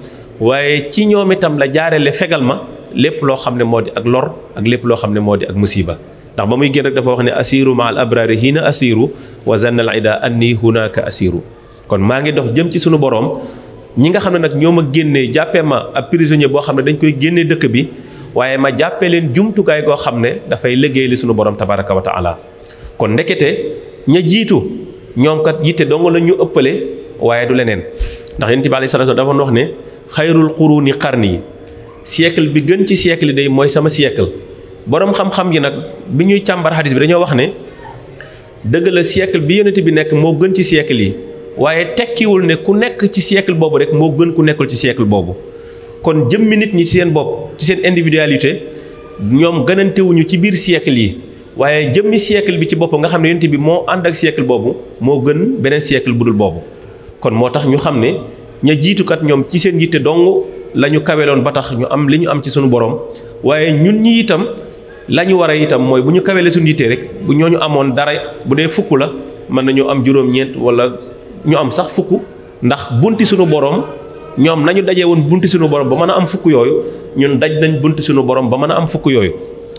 waaye ci ñoom itam la jaarele fegal ma lépp loo xam ne moo di ak lor ak lépp loo xam ne moo di ak musiba ndax ba muy génn rek dafa wax ne asiru ma al abrari hiina asiru wa zanna al ida anni hunaka asiru kon maa ngi dox jëm ci sunu borom ñi nga xam ne nag ñoo ma génnee jàppee ma ab prisonnier boo xam ne dañ koy génnee dëkk bi waaye ma jàppee leen jumtukaay goo xam ne dafay liggéey li sunu borom tabaraka wa taala kon ndekete ña jiitu ñoom kat yitte dong la ñu ëppale waaye du leneen ndax yonent bi alayhi salaatu dafa wax ne xayrul quruni qarni yi siècle bi gën ci siècle yi day mooy sama siècle borom xam-xam yi nag bi ñuy càmbar xadis bi dañoo wax ne dëgg la siècle bi yonent bi nekk moo gën ci siècle yi waaye tekkiwul ne ku nekk ci siècle boobu rek moo gën ku nekkul ci siècle boobu kon jëmmi nit ñi ci seen bopp ci seen individualité ñoom gënantewuñu ci biir siècle yi waaye jëmmi siècle bi ci bopp nga xam ne yonent bi moo ànd ak siècle boobu moo gën beneen siècle bu dul boobu kon moo tax ñu xam ne ña jiitukat ñoom ci seen yitte dong la ñu kaweloon ba tax ñu am li ñu am ci sunu borom waaye ñun ñi itam la ñu war a itam mooy bu ñu kawelee suñu yitte rek bu ñooñu amoon dara bu dee fukk la mën nañu am juróom-ñeent wala ñu am sax fukk ndax bunti sunu borom ñoom nañu dajee woon bunti sunu borom ba mën a am fukk yooyu ñun daj nañ bunti sunu borom ba mën a am fukk yooyu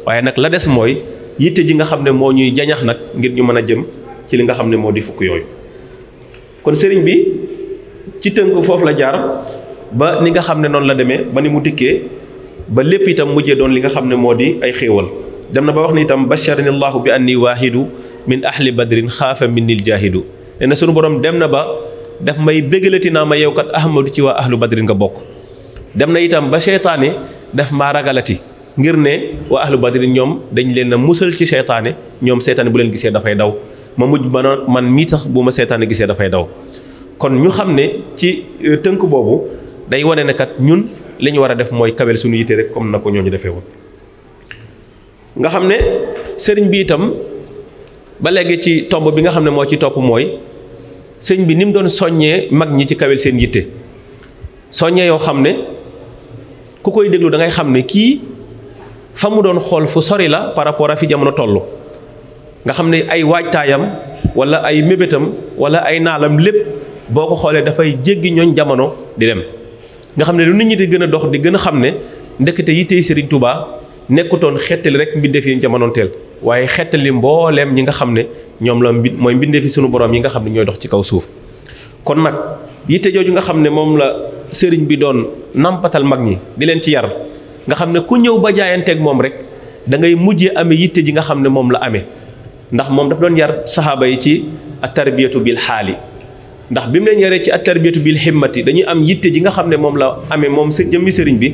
waaye nag la des mooy yitte ji nga xam ne moo ñuy jañax nag ngir ñu mën a jëm ci li nga xam ne moo di fukk yooyu kon sëriñ bi ci tënk foofu la jaar ba ni nga xam ne noonu la demee ba ni mu dikkee ba lépp itam mujjee doon li nga xam ne moo di ay xéewal dem na ba wax ni itam basharani allahu bi anni waahidu min ahli badrin xaafa minnil jaahidu nee na sunu borom dem na ba daf may bégalati naa ma yow kat ahmadu ci waa ahlu badrin nga bokk dem na itam ba seytaane daf maa ragalati ngir ne waa ahlu badrin ñoom dañ leen a musal ci seytaane ñoom seytaane bu leen gisee dafay daw ma mujj ba man mii tax bu ma seytaane gisee dafay daw kon ñu xam ne ci tënk boobu day wane ne kat ñun li ñu war a def mooy kawel suñu yitte rek comme na ko ñooñu defee woon nga xam ne sëriñ bi itam ba léegi ci tomb bi nga xam ne moo ci topp mooy sëñ bi ni mu doon soññee mag ñi ci kawel seen yitte soññee yoo xam ne ku koy déglu da ngay xam ne kii fa mu doon xool fu sori la par rapport a fi jamono toll nga xam ne ay waajtaayam wala ay mébétam wala ay naalam lépp boo ko xoolee dafay jéggi ñooñ jamono di dem nga xam ne lu nit ñi di gën a dox di gën a xam ne ndekete yittey Sëriñ Tuubaa nekkutoon xettali rek mbindeef yi jamonoonteel waaye xettali mbooleem ñi nga xam ne ñoom la mooy mbindeefi sunu borom yi nga xam ne ñooy dox ci kaw suuf kon nag yitte jooju nga xam ne moom la sëriñ bi doon nampatal mag ñi di leen ci yar nga xam ne ku ñëw ba jaayanteeg moom rek da ngay mujjee amee yitte ji nga xam ne moom la amee ndax moom daf doon yar saxaaba yi ci at-tarbiyatu bil xaali ndax bi mu leen yaree ci at-tarbiyatu bil himmati dañuy am yitte ji nga xam ne moom la amee moom sa jëmmi sëriñ bi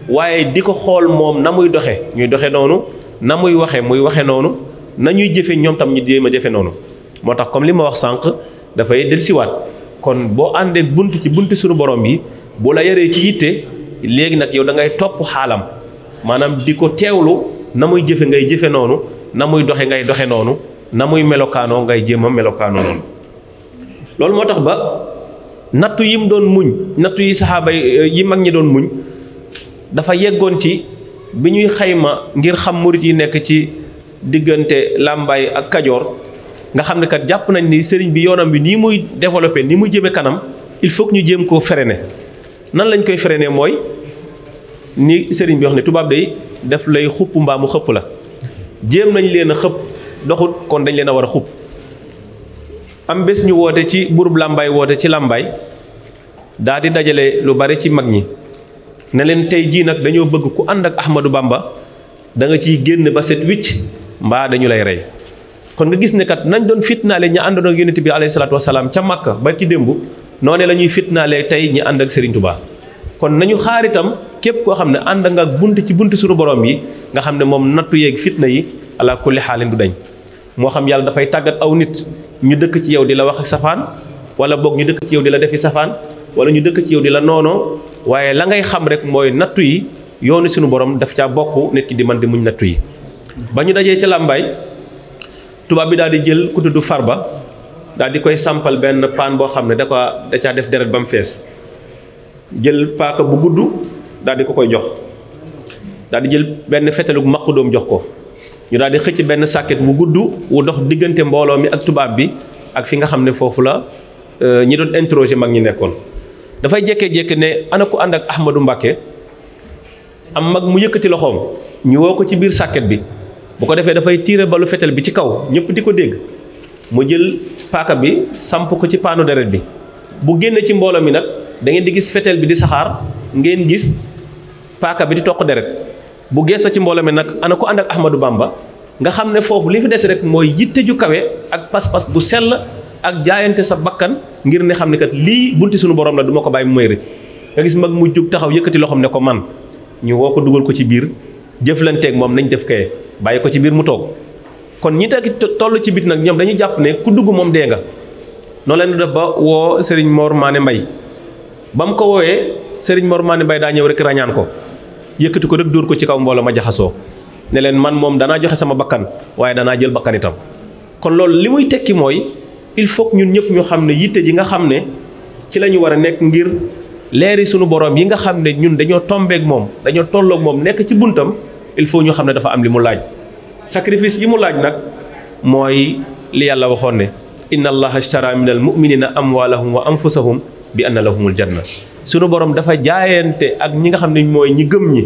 waaye di ko xool moom na muy doxe ñuy doxe noonu na muy waxe muy waxe noonu na ñuy jëfe ñoom tam ñu jéem a jëfe noonu moo tax comme li ma wax sànq dafay dellusiwaat kon boo àndee bunt ci bunti suñu borom yi bu la yaree ci yitte léegi nag yow da ngay topp xaalam maanaam di ko teewlu na muy jëfe ngay jëfe noonu na muy doxe ngay doxe noonu na muy melokaanoo ngay jéem a melokaanoo noonu loolu moo tax ba nattu yi mu doon muñ nattu yi saxaaba yi mag ñi doon muñ dafa yeggoon ci bi ñuy xayma ngir xam murit yi nekk ci diggante Làmbaay ak Kajoor nga xam ne kat jàpp nañ ni sëriñ bi yoonam bi nii muy développé ni muy jëme kanam il faut que ñu jéem koo freiner nan lañ koy freiner mooy ni sëriñ bi wax ne tubaab day def lay xupp mbaa mu xëpp la jéem nañ leen a xëpp doxut kon dañ leen a war a xupp am bés ñu woote ci burub Làmbaay woote ci Làmbaay daa di dajale lu bari ci mag ñi ne leen tey jii nag dañoo bëgg ku ànd ak Ahmadou Bamba da nga ciy génn ba set wicc mbaa dañu lay rey kon nga gis ne kat nañ doon fitnaale ñi àndoon ak yonent bi alayhi salaatu wasalaam ca Makka ba ci démb noone la ñuy fitnaale tey ñi ànd ak Serigne Touba kon nañu xaar itam képp koo xam ne ànd nga ak bunt ci bunt suñu borom yi nga xam ne moom nattu yeeg fitna yi ala kulli xaalin du dañ moo xam yàlla dafay tàggat aw nit ñu dëkk ci yow di la wax ak safaan wala boog ñu dëkk ci yow di la defi safaan wala ñu dëkk ci yow di la noonoo waaye la ngay xam rek mooy nattu yi yoonu suñu borom daf caa bokk nit ki di man di muñ nattu yi. ba ñu dajee ca làmbaay tubaab bi daal di jël ku tudd Farba daal di koy sampal benn paan boo xam ne da caa def deret ba mu fees jël paaka bu gudd daal di ko koy jox daal di jël benn fetalu maq doom jox ko ñu daal di xëcc benn sàkket bu gudd wu dox diggante mbooloo mi ak tubaab bi ak fi nga xam ne foofu la ñi doon interroger mag ñi nekkoon. dafay jékkee-jékki ne ana ku ànd ak Ahmadou Mbacké am mag mu yëkkati loxoom ñu woo ko ci biir sàkket bi bu ko defee dafay tiire balu fetal bi ci kaw ñëpp di ko dégg mu jël paaka bi samp ko ci paanu deret bi bu génne ci mbooloo mi nag da ngeen di gis fetal bi di saxaar ngeen gis paaka bi di toq deret bu geesoo ci mbooloo mi nag ana ko ànd ak Ahmadou Bamba nga xam ne foofu li fi des rek mooy yitte ju kawe ak pas-pas bu sell ak jaayante sa bakkan ngir ne xam ne kat lii bunti suñu borom la du ma ko bàyyi mu may rëcc nga gis mag mu jug taxaw yëkkati loxoom ne ko man ñu woo ko dugal ko ci biir jëflanteeg moom nañ def kaye bàyyi ko ci biir mu toog kon ñi takki toll ci bit nag ñoom dañuy jàpp ne ku dugg moom dee nga noonu leen def ba woo Serigne Mor Mané Mbaye ba mu ko woowee Serigne Mor Mané Mbaye daa ñëw rek rañaan ko yëkkati ko rek dóor ko ci kaw mbooloo ma jaxasoo ne leen man moom danaa joxe sama bakkan waaye danaa jël bakkan itam kon loolu li muy tekki mooy il faut que ñun ñëpp ñu xam ne yitte ji nga xam ne ci la ñu war a nekk ngir leeri sunu borom yi nga xam ne ñun dañoo tombeek moom dañoo tolloog moom nekk ci buntam il faut ñu xam ne dafa am li mu laaj sacrifice yi mu laaj nag mooy li yàlla waxoon ne inna allaha ashtara min al muminina amwalahum wa anfusahum bi anna lahumul janna sunu borom dafa jaayante ak ñi nga xam ne mooy ñi gëm ñi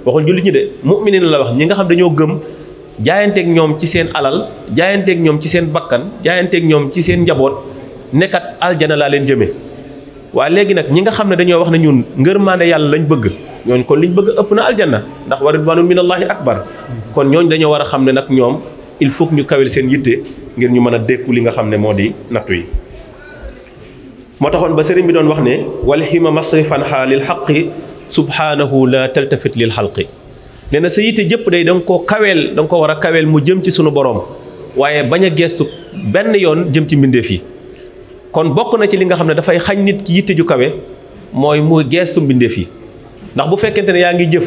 waxul jullit ñi de muminina la wax ñi nga xam dañoo gëm jaayanteeg ñoom ci seen alal jaayanteeg ñoom ci seen bakkan jaayanteeg ñoom ci seen njaboot nekkat aljana laa leen jëme waaye léegi nag ñi nga xam ne dañoo wax ne ñun ngërmaande yàlla lañ bëgg ñooñ kon liñ bëgg ëpp na aljanna ndax wa ridwaanu minallahi akbar kon ñooñ dañoo war a xam ne nag ñoom il faut que ñu kawel seen yitte ngir ñu mën a dékku li nga xam ne moo di nattu yi moo taxoon ba sëriñ bi doon wax ne wal hima masrifan lil xaqi subhanahu la taltafit lil xalqi nee na sa yitte jëpp day da nga koo kaweel da nga ko war a kaweel mu jëm ci sunu borom waaye bañ a geestu benn yoon jëm ci mbindeef yi kon bokk na ci li nga xam ne dafay xañ nit ki yitte ju kawe mooy mu geestu mbindeef yi ndax bu fekkente ne yaa ngi jëf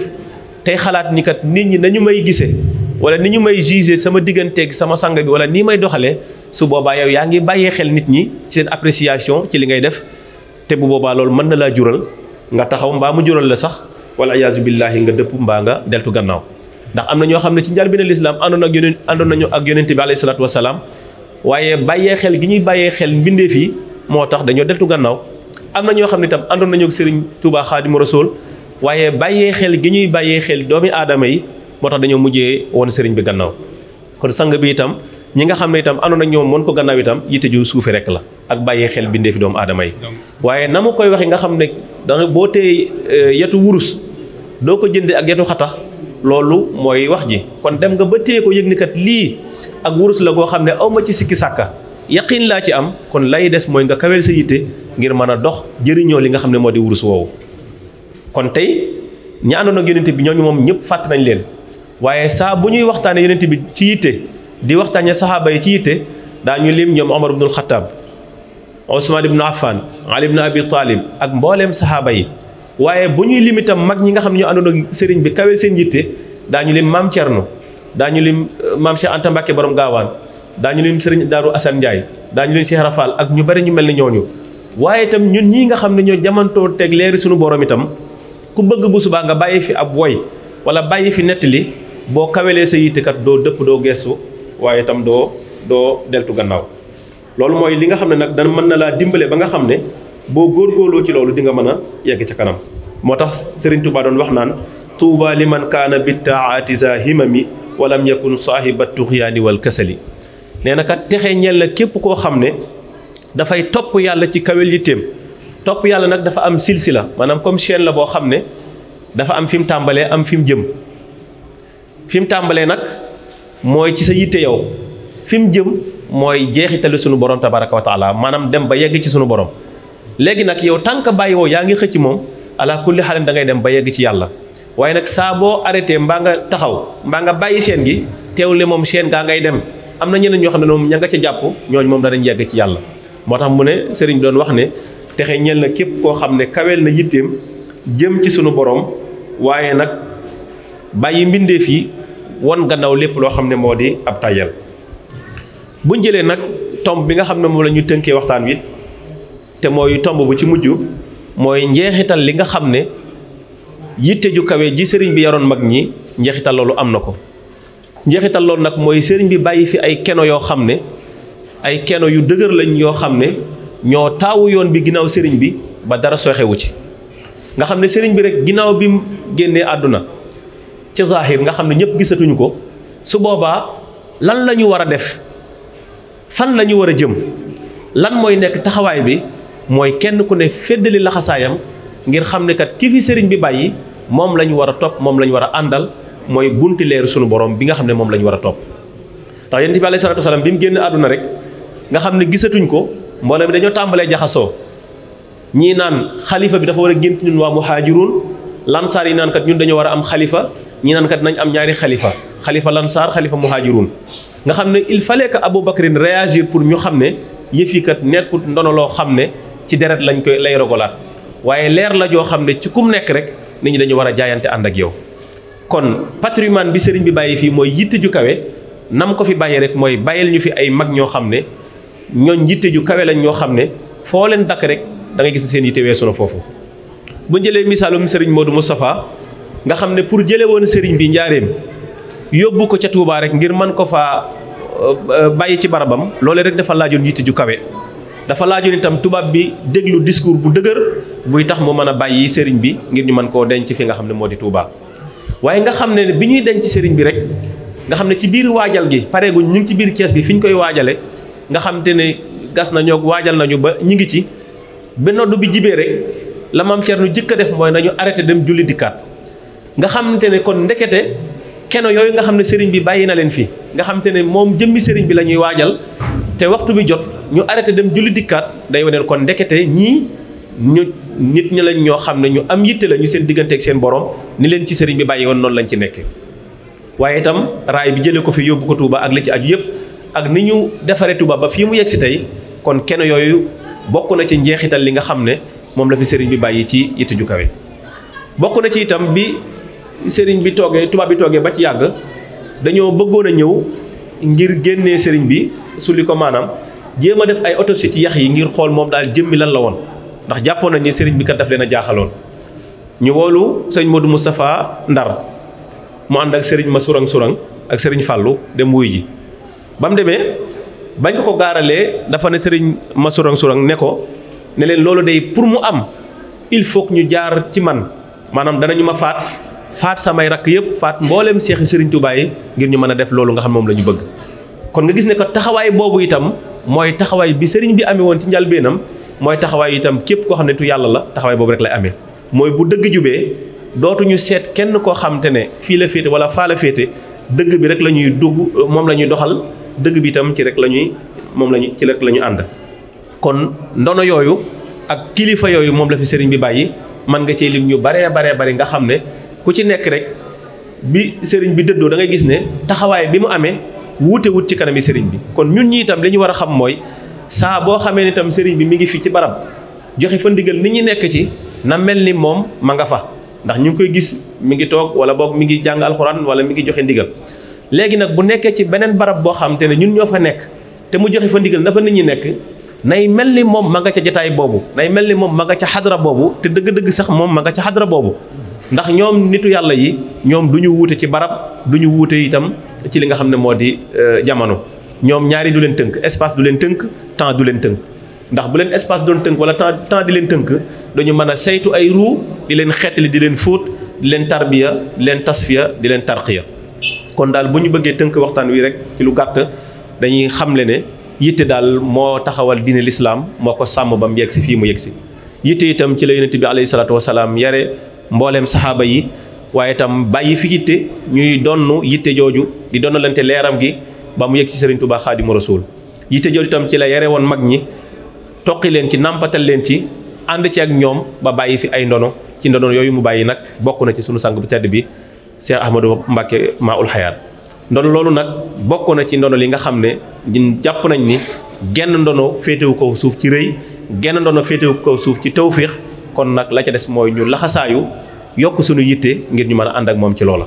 tey xalaat ni kat nit ñi nañu may gisee wala ni ñu may juger sama digganteeg sama sang bi wala nii may doxalee su boobaa yow yaa ngi bàyyee xel nit ñi seen appréciation ci li ngay def te bu boobaa loolu mën na laa jural nga taxaw mbaa mu jural la sax wala iyaazu billaahi nga dëpp mbaa nga deltu gannaaw ndax am na ñoo xam ne ci njëlbéen lislaam àndoon nañu ak yonente bi alayhi salaatu wasalaam waaye bàyyee xel gi ñuy bàyyee xel mbindeef yi moo tax dañoo deltu gannaaw am na ñoo xam ne itam àndoon nañu ak Serigne Touba Xaadimu Rasuul waaye bàyyee xel gi ñuy bàyyee xel doomi aadama yi moo tax dañoo mujjee woon Serigne bi gannaaw kon sang bi itam ñi nga xam ne itam àndoon ak ñoom mën ko gannaaw itam yitte ju suufe rek la ak bàyyee xel mbindeefi doomu aadama yi waaye na mu koy waxee nga xam ne danga boo tee yetu wurus doo ko jënde ak yetu xatax loolu mooy wax ji kon dem nga ba téye ko yëg ni kat lii ak wurus la goo xam ne awma ci sikki sàkka yaqin laa ci am kon lay des mooy nga kawel sa yitte ngir mën a dox jëriñoo li nga xam ne moo di wurus woowu kon tey ñi àndoon ak yonent bi ñooñu moom ñëpp fàtt nañ leen waaye saa bu ñuy waxtaane yonent bi ci yitte di waxtaane saxaaba yi ci yitte daañu lim ñoom Omar ibnul Xattaab Ousmane ibnu Affan Ali ibnu Abi Talib ak mbooleem saxaaba yi waaye bu ñuy lim itam mag ñi nga xam ne ñoo àndoon ak sëriñ bi kawel seen yitte daañu lim maam Thierno daañu lim maam Cheikh Anta Mbacke borom gaawaan daañu lim sëriñ Daaru Assane Ndiaye daañu lim Cheikh Rafal ak ñu bari ñu mel ni ñooñu waaye itam ñun ñii nga xam ne ñoo jamantoo teg leeri suñu borom itam ku bëgg bu subaa nga bàyyi fi ab woy wala bàyyi fi nettali boo kawelee sa yitte kat doo dëpp doo gestu waaye itam doo deltu gannaaw loolu mooy li nga xam ne nag dana mën na laa dimbale ba nga xam ne boo góorgóorloo ci loolu di nga mën a yegg ca kanam moo tax Serigne Touba doon wax naan tuuba liman kaana bi taati za himami walam yakun saahiba tuxyaani wal kasali nee na kat texe ñeel na képp koo xam ne dafay topp yàlla ci kawel yitteem topp yàlla nag dafa am silsila maanaam comme chaîne la boo xam ne dafa am fi mu tàmbalee am fi mu jëm fi mu tàmbalee nag mooy ci sa yitte yow fi mu jëm mooy jeexitali sunu borom tabaraka wa taala maanaam dem ba yegg ci sunu borom léegi nag yow tànk bàyyi woo yaa ngi xëcc moom ala kulli xaalin da ngay dem ba yegg ci yàlla waaye nag saa boo arrêté mbaa nga taxaw mbaa nga bàyyi chaîne gi teewle moom chaîne gaa ngay dem am na ñeneen ñoo xam ne moom ña nga ca jàpp ñooñu moom danañ yegg ci yàlla. moo tax mu ne sëriñ bi doon wax ne texe ñeel na képp koo xam ne kaweel na yitteem jëm ci sunu borom waaye nag bàyyi mbindeef yi won gannaaw lépp loo xam ne moo di ab tàyyal. buñ jëlee nag tomb bi nga xam ne moom la ñu tënkee waxtaan wi te mooy tomb bu ci mujj mooy njeexital li nga xam ne yitte ju kawe ji sëriñ bi yaroon mag ñi njeexital loolu am na ko. njeexital loolu nag mooy sëriñ bi bàyyi fi ay keno yoo xam ne ay keno yu dëgër lañ yoo xam ne ñoo taawu yoon bi ginnaaw sëriñ bi ba dara soxewu ci. nga xam ne sëriñ bi rek ginnaaw bi mu génnee àdduna ci zahir nga xam ne ñëpp gisatuñu ko su boobaa lan la ñu war a def fan la ñu war a jëm lan mooy nekk taxawaay bi mooy kenn ku ne feddali laxasaayam ngir xam ne kat ki fi sëriñ bi bàyyi moom la ñu war a topp moom la ñu war a àndal mooy bunti leeru sunu borom bi nga xam ne moom la ñu war a topp. ndax yonent bi alayhi salaatu wasalaam bi mu génn àdduna rek nga xam ne gisatuñ ko mbooloo mi dañoo tàmbalee jaxasoo ñii naan xalifa bi dafa war a gént ñun waa muhaajiruun lansaar yi naan kat ñun dañoo war a am xalifa ñii naan kat nañ am ñaari xalifa lansaar xalifa muhaajiruun nga xam ne il fallait que Abou Bakrin réagir pour ñu xam ne yëf yi kat nekkut ndono loo xam ne ci deret lañ koy lay rogolaat waaye leer la joo xam ne ci kum nekk rek nit ñi dañu war a jaayante ànd ak yow. kon patrimoine bi sëriñ bi bàyyi fii mooy yitte ju kawe nam ko fi bàyyi rek mooy bàyyil ñu fi ay mag ñoo xam ne ñooñ yitte ju kawe lañ ñoo xam ne foo leen dakk rek da ngay gis ne seen yitte weesu na foofu. bu jëlee misaalum sëriñ Modou Moustapha nga xam ne pour jële woon sëriñ bi njaareem yóbbu ko ca Touba rek ngir mën ko faa bàyyi ci barabam loolee rek dafa laajoon yitte ju kawe. dafa laajoon itam tubaab bi déglu discours bu dëgër buy tax mu mën a bàyyi sëriñ bi ngir ñu mën koo denc fi nga xam ne moo di Touba. waaye nga xam ne bi ñuy denc sëriñ bi rek nga xam ne ci biir waajal gi pareeguñ ñu ngi ci biir kees gi fi ñu koy waajale nga xam te ne gas nañoo waajal nañu ba ñu ngi ci ba noddu bi jibee rek la maam Thierno jëkk a def mooy nañu arrêté dem julli dikkaat nga xamante ne kon ndekete keno yooyu nga xam ne sëriñ bi bàyyi na leen fi nga xamante ne moom jëmmi sëriñ bi la ñuy waajal te waxtu bi jot ñu arrêté dem julli dikkaat day wane kon ndekete ñii ñu nit ñi lañ ñoo xam ne ñu am yitte la ñu seen diggante ak seen borom ni leen ci sëriñ bi bàyyi woon noonu lañ ci nekke waaye itam raay bi jëlee ko fi yóbbu ko Touba ak li ci aju yëpp ak ni ñu defaree Touba ba fii mu yegg si tey kon kenn yooyu bokk na ci njeexital li nga xam ne moom la fi sëriñ bi bàyyi ci yitte ju kawe. bokk na ci itam bi sëriñ bi toogee tubaab bi toogee ba ci yàgg dañoo bëggoon a ñëw ngir génnee sëriñ bi sulli ko maanaam jéem a def ay autopsie ci yax yi ngir xool moom daal jëmmi lan la woon ndax jàppoon nañ ni sëriñ bi kat daf leen a jaaxaloon. ñu woolu sëñ Modou Moustapha Ndar mu ànd ak sëriñ ma surang ak sëriñ Fallou dem wuy ji ba mu demee bañ ko gaaralee dafa ne sëriñ ma surang ne ko ne leen loolu day pour mu am il faut que ñu jaar ci man maanaam danañu ma faat samay rakk yëpp faat mbooleem seexi sëriñ Touba yi ngir ñu mën a def loolu nga xam moom la ñu bëgg. kon nga gis ne ko taxawaay boobu itam mooy taxawaay bi sëriñ bi amee woon ci njalbeenam mooy taxawaay itam képp koo xam ne tu yàlla la taxawaay boobu rek lay amee mooy bu dëgg jubee dootuñu seet kenn koo xam te ne fii la féete wala faa la féete dëgg bi rek la ñuy dugg moom la ñuy doxal dëgg bi itam ci rek la ñuy moom lañu ci rek la ñu ànd. kon ndono yooyu ak kilifa yooyu moom la fi sëriñ bi bàyyi man nga cee lim ñu baree bari nga xam ne ku ci nekk rek bi sëriñ bi dëddoo da ngay gis ne taxawaay bi mu amee wuute wut ci kanami sëriñ bi. kon ñun ñi itam li ñu war a xam mooy saa boo xamee ni itam sëriñ bi mi ngi fi ci barab joxe fa ndigal nit ñi nekk ci na mel ni moom ma nga fa ndax ñu ngi koy gis mi ngi toog wala boog mi ngi jàng alxuraan wala mi ngi joxe ndigal. léegi nag bu nekkee ci beneen barab boo xam te ne ñun ñoo fa nekk te mu joxe fa ndigal dafa nit ñi nekk nay mel ni moom ma nga ca jotaay boobu nay mel ni moom ma nga ca xadra boobu te dëgg-dëgg sax moom ma nga ca xadra boobu. ndax ñoom nitu yàlla yi ñoom du ñu wuute ci barab du ñu wuute itam ci li nga xam ne moo di jamono ñoom ñaari du leen tënk espace du leen tënk temps du leen tënk. ndax bu leen espace doon tënk wala temps di leen tënk dañu mën a saytu ay ruu di leen xeetali di leen fóot di leen tarbiya di leen tasfiya di leen tarqiya. kon daal bu ñu bëggee tënk waxtaan wi rek ci lu gàtt dañuy xamle ne yitte daal moo taxawal diine lislaam moo ko sàmm ba mu yegg si fii mu yegg si. yitte itam ci la yonent bi alayhi salaatu wasalaam yare mbooleem saxaaba yi waaye itam bàyyi fi yitte ñuy donn yitte jooju di donnalante leeram gi ba mu yegg si Sëriñ Tuubaa Xaadimu Rasuul. yitte jooju itam ci la yare woon mag ñi toqi leen ci nàmpatal leen ci ànd ci ak ñoom ba bàyyi fi ay ndono ci ndono yooyu mu bàyyi nag bokk na ci sunu sang bu tedd bi Cheikh Ahmadou Mbacké Maoul Hayaat ndono loolu nag bokk na ci ndono li nga xam ne ñun jàpp nañ ni genn ndono féetewu kaw suuf ci rëy genn ndono féetewu kaw suuf ci tawfiix kon nag la ca des mooy ñu laxasaayu yokk suñu yitte ngir ñu mën a ànd ak moom ci loola.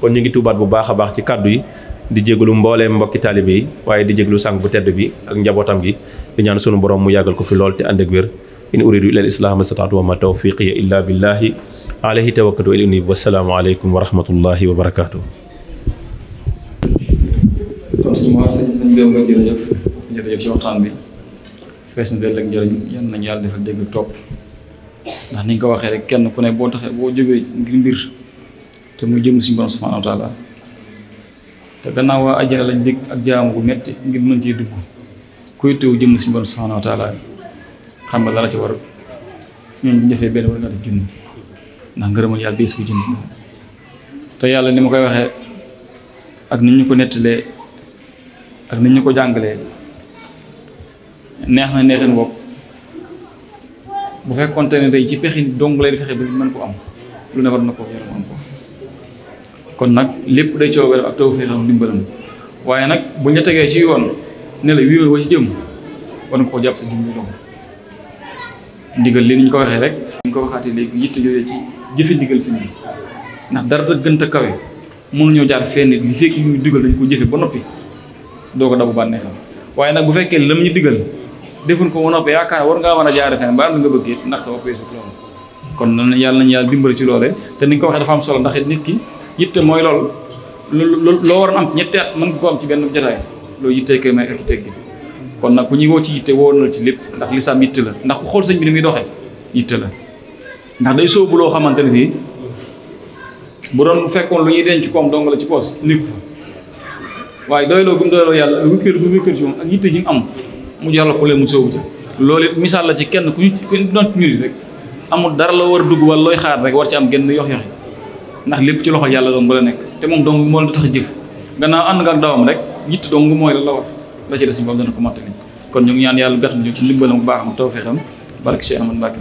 kon ñu ngi tuubaat bu baax a baax ci kàddu yi di jégalu mbooleem mbokki taalibe yi waaye di jégalu sang bu tedd bi ak njabootam gi di ñaan sunu borom mu yàggal ko fi lool te ànd ak wér. in uridu illa al islaah ma stataatu wa ma tawfiqiya illa billahi alayhi tawakkaltu wa ilayhi unib. wassalaamu aleykum wa rahmatullahi wa barakaatu. kon suñu wax sëñ Béw nga jërëjëf ci waxtaan bi fees na del ak njëriñ yan nañu yàlla defal dégg topp ndax ni nga ko waxee rek kenn ku ne boo taxee boo jógee ngir mbir te muy jëm suñu borom subhanahu wa taala te gannaaw waa àjjana lañ dégg ak jaamu gu metti ngir mën cee dugg kuy teew jëm suñu borom subhanahu wa taala xam nga dara ci war ñun bu ñu defee benn war nga def junni ndax ngërëmal yàlla dees ko junni te yàlla ni ma koy waxee ak nit ñu ko nettalee ak nit ñu ko jàngalee neex na neexin bopp bu fekkoonte ne tey ci pexi dong lay fexe ba mën ko am lu ne war na ko yor mu am ko kon nag lépp day coobare ak tawfeexam dimbalam waaye nag bu ñu tegee ci yoon ne la wéeru wa ci jëm war nga ko jàpp sa jumbi doom ndigal li ni ñu ko waxee rek ñu ko waxaatee léegi yitte jooju ci jëfe ndigal si nii ndax dara da gën a kawe mënuñoo jaar fenn li fekk ñu digal dañ ko jëfe ba noppi doo ko dabu bànneexam waaye nag bu fekkee lam ñu digal defuñ ko ba noppi yaakaar war ngaa mën a jaare fenn ba am nga bëgg it ndax sa bopp suuf loolu kon nan yàlla nañu yàlla dimbali ci loole te ni nga ko waxee dafa am solo ndax it nit ki yitte mooy loolu loo waroon am ci ñetti at mën nga ko am ci benn jotaay loolu yittee koy may ak yitte gi kon nag ku ñuy woo ci yitte woo na ci lépp ndax lislaam yitte la ndax ku xool sëñ bi ni muy doxee yitte la ndax day sóobu loo xamante ne si bu doon fekkoon lu ñuy denc koom dong la ci poos nit waaye doyloo bu mu doyloo yàlla wékkër ci moom ak yitte ji mu am mu jox la ko leen mu sóobu ca loolu it misaal la ci kenn ku doon ci ñuri rek amul dara la war a dugg wala looy xaar rek war ci am genn yox-yoxi ndax lépp ci loxo yàlla doon ba la nekk te moom dong moo la tax a jëf gannaaw ànd nga ak dawam rek yitte dong mooy la war la ci des si boobu dana ko mottali kon ñu ngi ñaan yàlla gàtt ñu ci ndimbalam bu baax ma tawfeexam barke Cheikh Ahmadou Mbacké